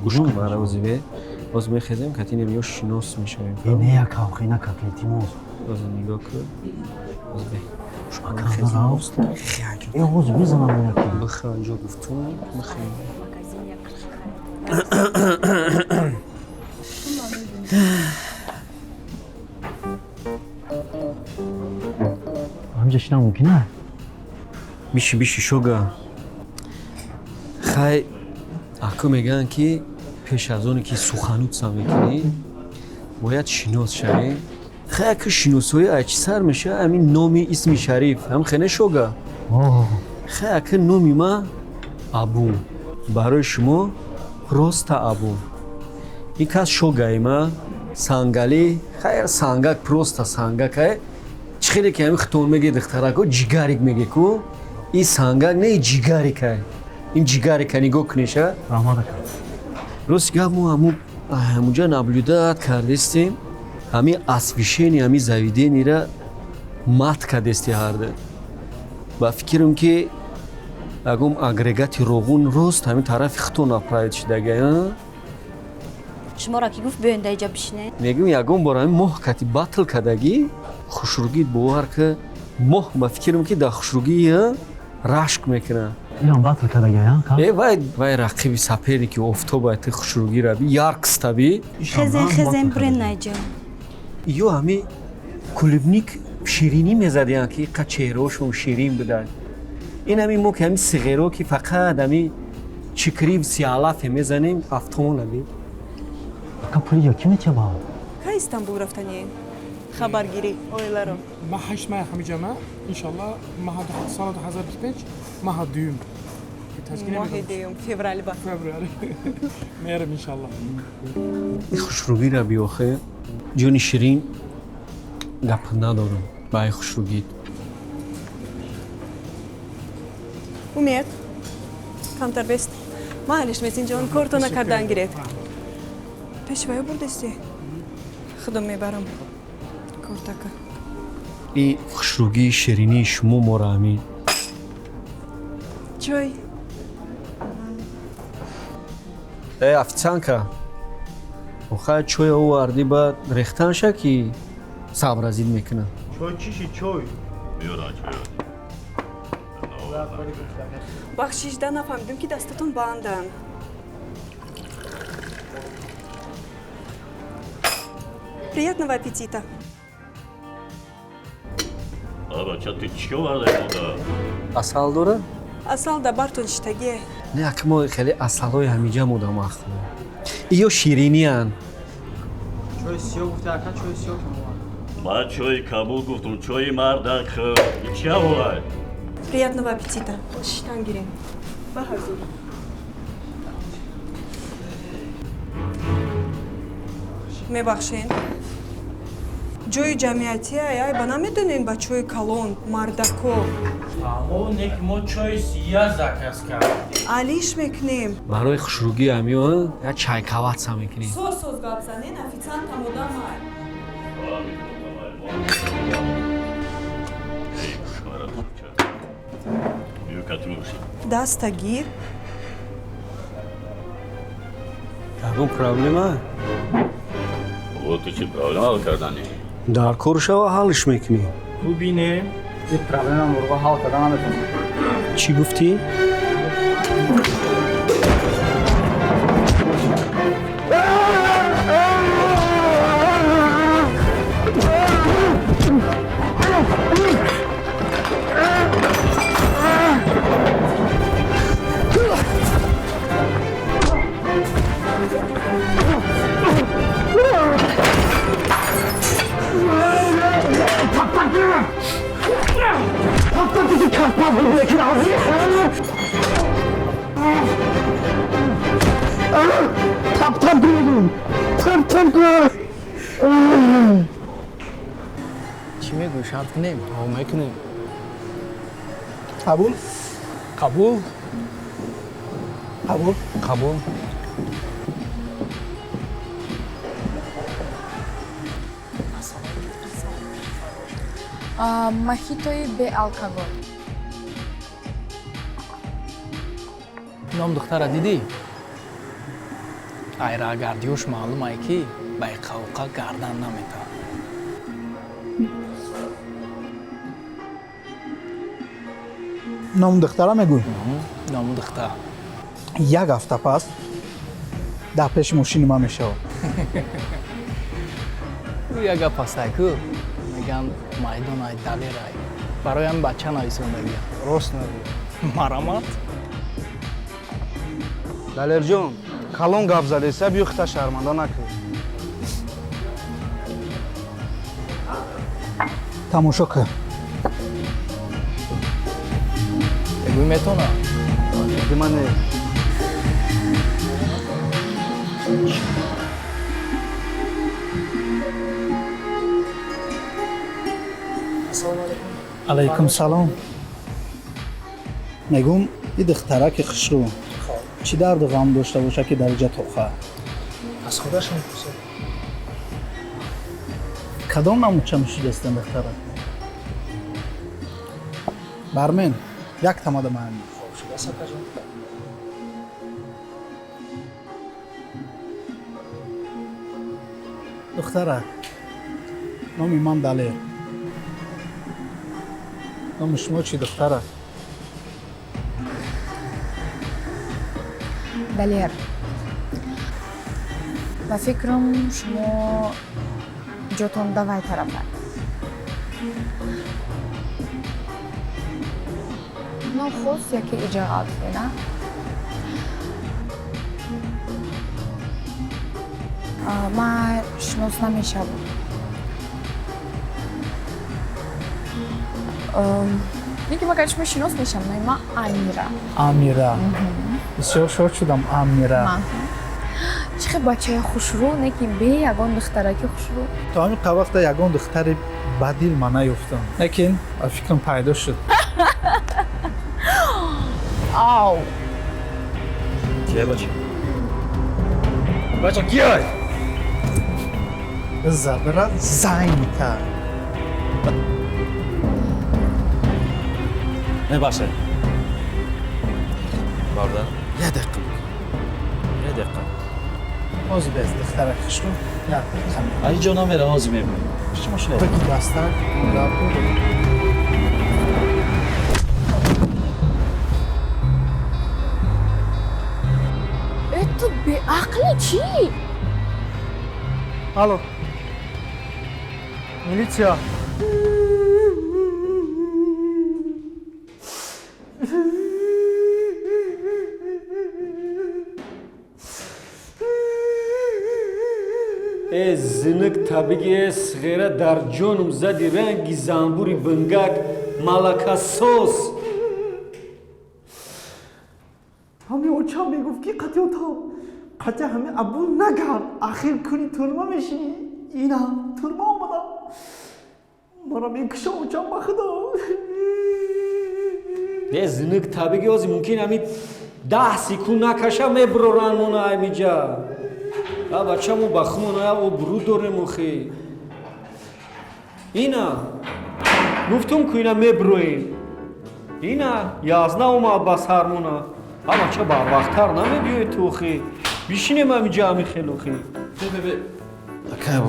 Гӯш кун мара, ози бе. Боз мехезем, кати ё шинос мешавем. Не, ака, охи нака, илтимос. Ози нигоҳ кун. Оз бе. Ака, э, оз мезанам инаки. Бихӯр, анҷо гуфтум, бихӯр. Ҳамҷа шинам мумкин а? Биши, биши, шога. Хай, аку мегӯянд ки пеш аз оне ки суханутса мекунӣ, бояд шинос шавӣ. Хай, аку шиносоӣ ай чӣ сар мешава? Ҳамин номи исми шариф ҳам хене, шога. Хай, аку номи ма Абу, барои шумо просто Абу. Ин кас шогаи ма Сангалӣ. Хайр, сангак, просто сангак. Ай чӣ хеле ки ҳамин хитон меге, духтарако ҷигарик меге ку, ин сангак не, ҷигарикай, ин ҷигарика, нигоҳ кунеша. Раҳмат, ака. Рости гап, мо ҳамуҷа наблюдать кардестем, ҳамин освещение ҳамин заведениера мат кардести ҳарда. Ба фикрам ки ягон агрегати роғун рост ҳамин тарафи хитон направить шидага. Шуморо ки гуфт биёен даиҷа бишинед? Мегӯм, ягон бор ҳамин моҳ кати батл кардагӣ? Хушругит, бовар ки, моҳ, ба фикрам ки дар хушругӣ рашк мекунад. Инам батл кардага? Э, вай, вай рақиби, соперники офтоба. Ти хушругира би, яркоста би. Хезен, хезен, бирен наиҷа. Ё ҳами клубника ширинӣ мезадиянд ки иқа чеҳраҳошон ширин буданд. Ин ҳамин мо ки ҳамин сиғеро ки фақат ҳамин чикрив сиалафе мезанем, автомона би. Ака, пули я ки метиҳа ба? Кай Истанбул рафтанӣ? Хабаргирӣ оиларо. Ма 8 маҳ ҳамиҷама, иншалло, маҳа соли 2025, маҳа дуюм. Моҳи дуюм, феврал ба. Феврал мерам, иншалло. Ин хушругира биёхе, ҷони ширин, гап надорам ба ай хушругит. Умед, камтар бест. Маҳалиш, Метинҷон, кортона кардан гиред. Пеши ваё бурдестӣ? Худом мебарам кортака. И хушругии ширинии шумо моро ҳамин. Чой. Э, официантка, охай чой овардӣ, ба рехтанша ки сообразить мекунад. Чой чӣ шид, чой? Бахшиш, да, нафаҳмидем ки дастатон банданд. Приятного аппетита. Бача, ту чӣ овардаи мода? Асал дора? Асал да бартон шитагие. Не, ак мо хеле асалҳои ҳамиҷа мудам ахло. Иё шириниян. Чойи сиёҳ гуфта, ака, чойи сиёҳ тамоман. Ман чойи кабул гуфтум, чойи мардак. Чи аҳволай? Приятного аппетита. Шитан гирем. Ба ҳазур. Мебахшен. Ҷои ҷамъиятия ай ба намедонен бачаҳои калон, мардако. Амо не ки мо чойи сия заказ кардем. Алиш мекунем. Барои хушругӣ ҳамиё як чайкаватса мекунем. Соз соз гап занен, официантам одам ай. Даста гир. Ягон проблема? О, ту чӣ проблема ҳал кардани? Дар кор шава, ҳалш мекунӣ. Бубинем. Ин проблема мурға ҳал карда наметавонам. Чӣ гуфтӣ? Чӣ мегӯӣ, шарт кунем? Ҳо, мекунем. Қабул? Қабул. Қабул. Қабул. Мохитои беалкогол. Ном духтара дидӣ? Айраагардиёш маълум ай, ки ба иқавқа гардан наметавад. Номи духтара мегӯй? Ному духтар. Як ҳафта пас дар пеши мошини ман мешавад. Ӯ як гап ҳастай ку, мегӯянд майдон ай далерай. Барои ҳамин бача нависондагиям. Рост мегӯй. Марамат. Далерҷон, калон гап задеса, биё хита шарманда накун. Тамошо кун. Мегӯй метавонам? Дима не. Алайкум салом. Мегӯм, и духтараки хушрӯ чӣ дарду ғам дошта боша, ки дараҷа тоқа? Аз худашон пурсед. Кадом намудча нӯшидастен, духтара? Бармен, як тамада маами. Хоб шудааст, акаҷон. Духтарак, номи ман Далер. Номи шумо чӣ, духтарак? Далер, ба фикрам, шумо ҷотон давай тарафа. Нохост яке иҷоат на? Ман шинос намешавам. Неки магар шумо шинос мешавам, номи ман Амира. Амира. Бисёр шод шудам, Амира. Ман чӣ хел бачаи хушрӯ, неки бе ягон духтараки хушрӯ. То ҳамин вақта ягон духтари бадил ман наёфтам, лекин ба фикрам пайдо шуд. Ау. Кия, бача? Бача, кия? Забра занята. Мебахшед. Бародар, як дақиқа. Як дақиқа. Ҳозир без, духтарак хушрӯ, як дақиқа. Ай ҷо намера, ҳозир мебинем. Чӣ мошина? Баки дастак, гап. Э, ту беақлӣ чӣ? Алло. Милиция. Зинак табиги сғера дар ҷонум зади ранги занбури бингак малакасос. Ҳами очам мегуфт ки қати отам қати ҳами абу нагард, ахир куни турма мешинӣ. Ина турма омадам, мара мекуша очам, ба худо. Е, зинак табиги, ози мумкин ҳами 10 секунд накаша меброранд мона ҳамиҷа. А бачамо ба хумона обрӯ дорем охи. Ина гуфтум ку ина меброем. Ина язна омад ба сармона. А бача, барвақттар намебиёи ту охи? Бишинем ҳамиҷа ҳами хел охи. Акай,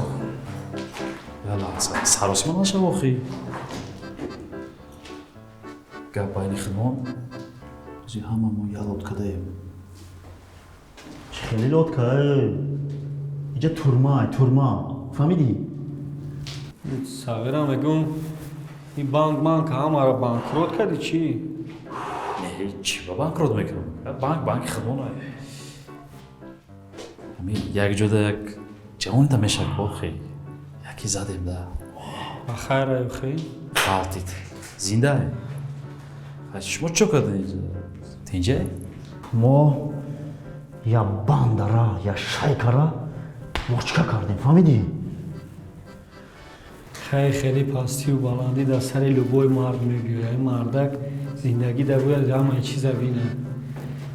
саросима нашав охи. Гап байни хидмон, ози ҳама мо як лодка даем. Чӣ хеле лодка? Иҷа турма, турма, фаҳмидӣ? Сағирам, мегӯм, ин банк банк ҳамаро банкрот кардӣ чӣ? Не, чӣ ба банкрот мекунам? Банк банки хидмон. Ами як ҷода як ҷавонида мешак охи. Яки задем да. Ба хайр охи. Ғалтид. Зинда. Шумо чӣ кардед? Тинҷа? Мо я бандара, я шайкара мочка кардем, фаҳмидӣ? Хай, хеле пастию баландӣ дар сари любой мард мебиёяд. Ин мардак зиндагӣ дар бояд ҳамаи чиза бинад.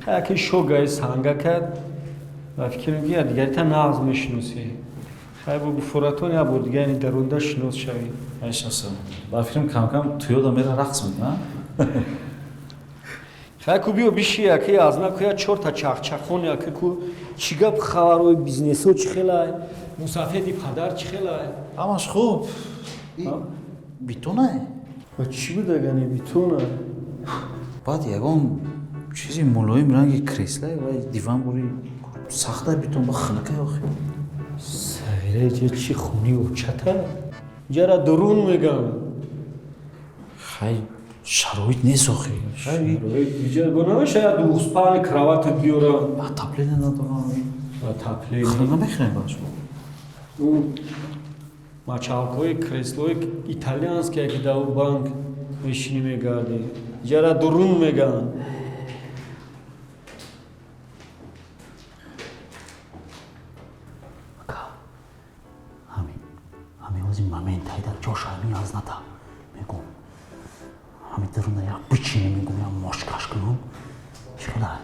Хай, яке шогаи санга кард ва фикр мекунӣ, я дигарита нағз мешиносӣ. Хай, бо гуфоратон як бор дига яъне дарунда шинос шавӣ. Мешиносам. Ба фикрам, кам-кам туёда мера рақс мекунад. Хай, ку биё биши, яке азна ку я чорта чахчахон, яке ку чӣ гап, хабарҳои бизнесо чӣ хелай, мусафеди падар чӣ хелай? Ҳамаш хуб. Битонай? Ва чӣ будагани битона? Баъд ягон чизи мулоим ранги креслай ва диван бури сахта битон ба хунукай охи. Сағира, ҷа чӣ хуни очата? Ҷара дурун мегам. Хай, шароит нест охи. Иҷа бо намешавад двухспальный кровати биёрам? Отопление надорам. Отопление. Хунук намехӯрем ба шумо? Мачалкҳои креслои итальянские ки дар банк мешинӣ мегардӣ. Ҷара дурун меган. Ҳамин ҳози момент ҳайдар ҷоша ҳамин азната мегум, ҳамин даруна як бичинем, мегум, як мошкаш кунам, чӣ хелай?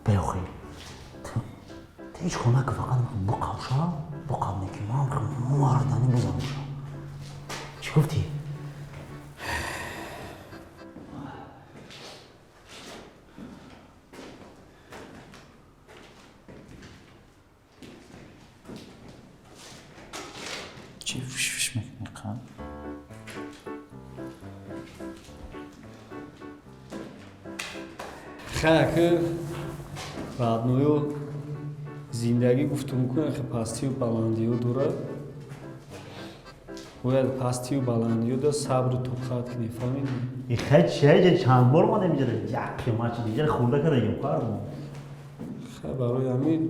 Беохи, ту ҳеҷ кор накун, фақат буқавша, буқав неки ман мардани бизануша. Чӣ гуфтӣ? Чӣ фиш-фиш мекунӣ, қанд? Хай, роднойо, зиндагӣ гуфтум ку хе пастию баландиё дорад. Бояд пастию баландиё да сабру тоқат кунӣ, фаҳмидӣ? Хай, чиа, чанд бор омадем иҷара, як қимат чи иҷара хурда кардагим кардем. Хай, барои ҳамин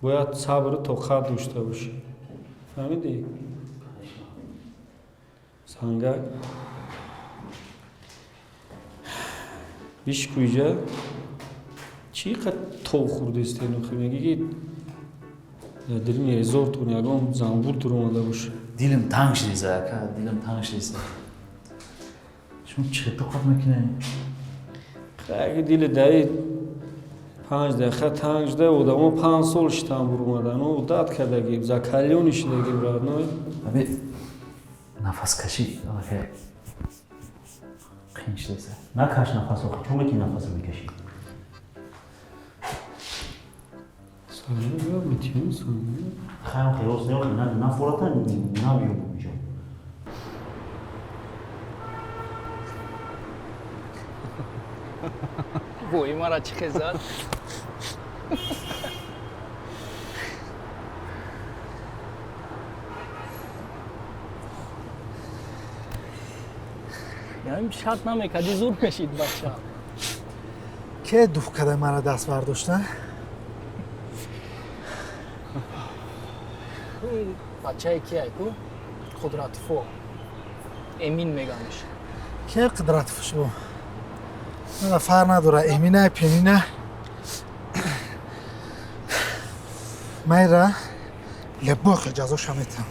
бояд сабру тоқат дошта бошӣ, фаҳмидӣ, сангак? Бишку иҷа чӣ қад тов хӯрдестен охи, мегӣ ки дар резортон ягон занбур дуромада боша. Дилам танг шудеса, ака, дилам танг шудеса. Шумо чӣ тоқат мекунед? Хай, дили даи 5 дақиқа танг шуда, одамо 5 сол шитан буромадан, одат кардагим, закалённый шудагим, родной. Ами нафаскашӣ аллакай қиин шудеса. Накаш нафас охи, чун мекунӣ нафасро мекашӣ? Хай, охи, рост не, охи, нафората набиём иҷо. Вой, мара чӣ хезад! Яъне шарт намекардӣ, зур мешид бача. Ке дуф када мара даст бардошта? ку бачае кияй ку Қудратфо Эмин меганиш. Ки Қудратфо шумо? Мана фарқ надора, Эмина, Пемина. Майра лебохи ҷазоша метам.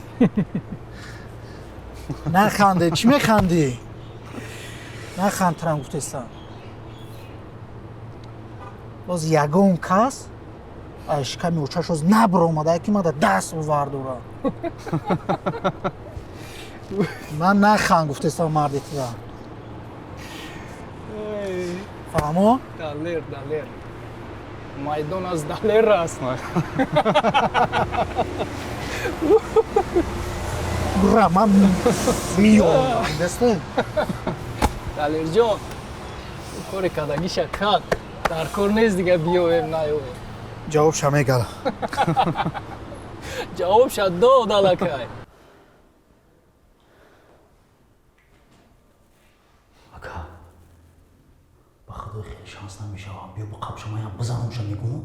Наханде, чӣ механдӣ? Наханд, трам гуфтестам. Боз ягон кас аз шиками очашоз набаромада, ки мада даст овардора. Ман наханд гуфтестам, марди тира. Фаҳмо? Далер, Далер. Майдон аз Далер аст. Ура, ман миём. Дасте? Далерҷон, кори кардагиша кард. Дар кор нест дига биёем, наёем. Ҷавобша мегала. Ҷавобша дод аллакай. Ака, ба худои хеле шанс намешавам. Биё ба қабшамаям бизанамша, мегӯм.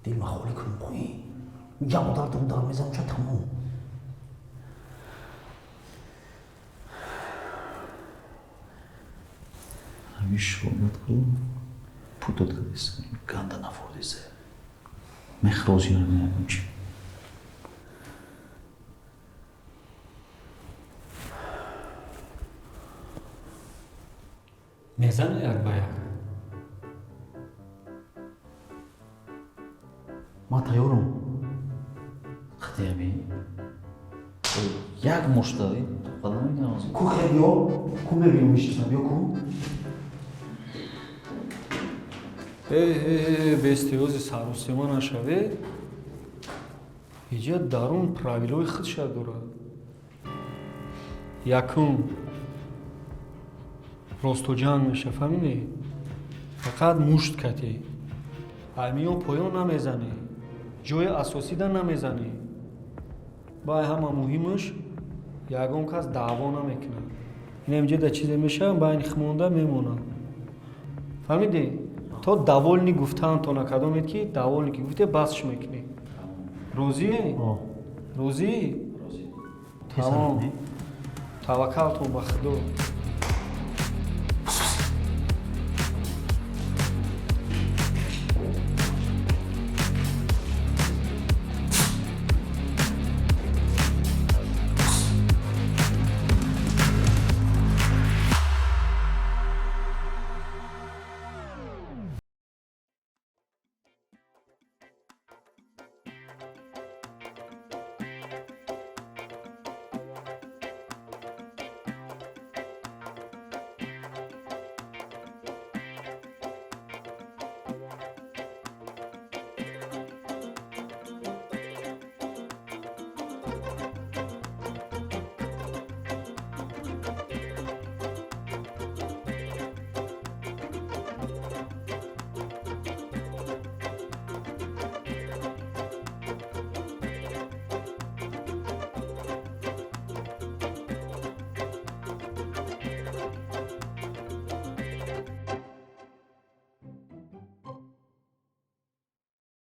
Дилма холӣ кунам хоҳӣ. Як удар, ду удар мезанамша, тамом. Ҳамин шобад ку путот кардеса, ганда нафордеса. Мехрози намекун чи. Мезана як ба як. Ман тайёрам. Хати як мушта тоқат намекунам. Ку хел биё, ку мебиём мешинам, биё ку. Э, э, бестиёзи сарусема нашавед. Иҷа дарун правилои худша дорад. Якум, ростуҷанг меша, фаҳмидӣ? Фақат мушт катӣ. Аймиён поён намезанӣ. Ҷои асосида намезанӣ. Бай ҳама муҳимаш, ягон кас даъво намекунад. Ина инҷа да чизе мешавад, байни химонда мемонад. Фаҳмидӣ? То довольный гуфтаантона кадомед ки довольный ки гуфте, басш мекунӣ. Розӣ? Розӣ? Тамом. Таваккалтон ба Худо.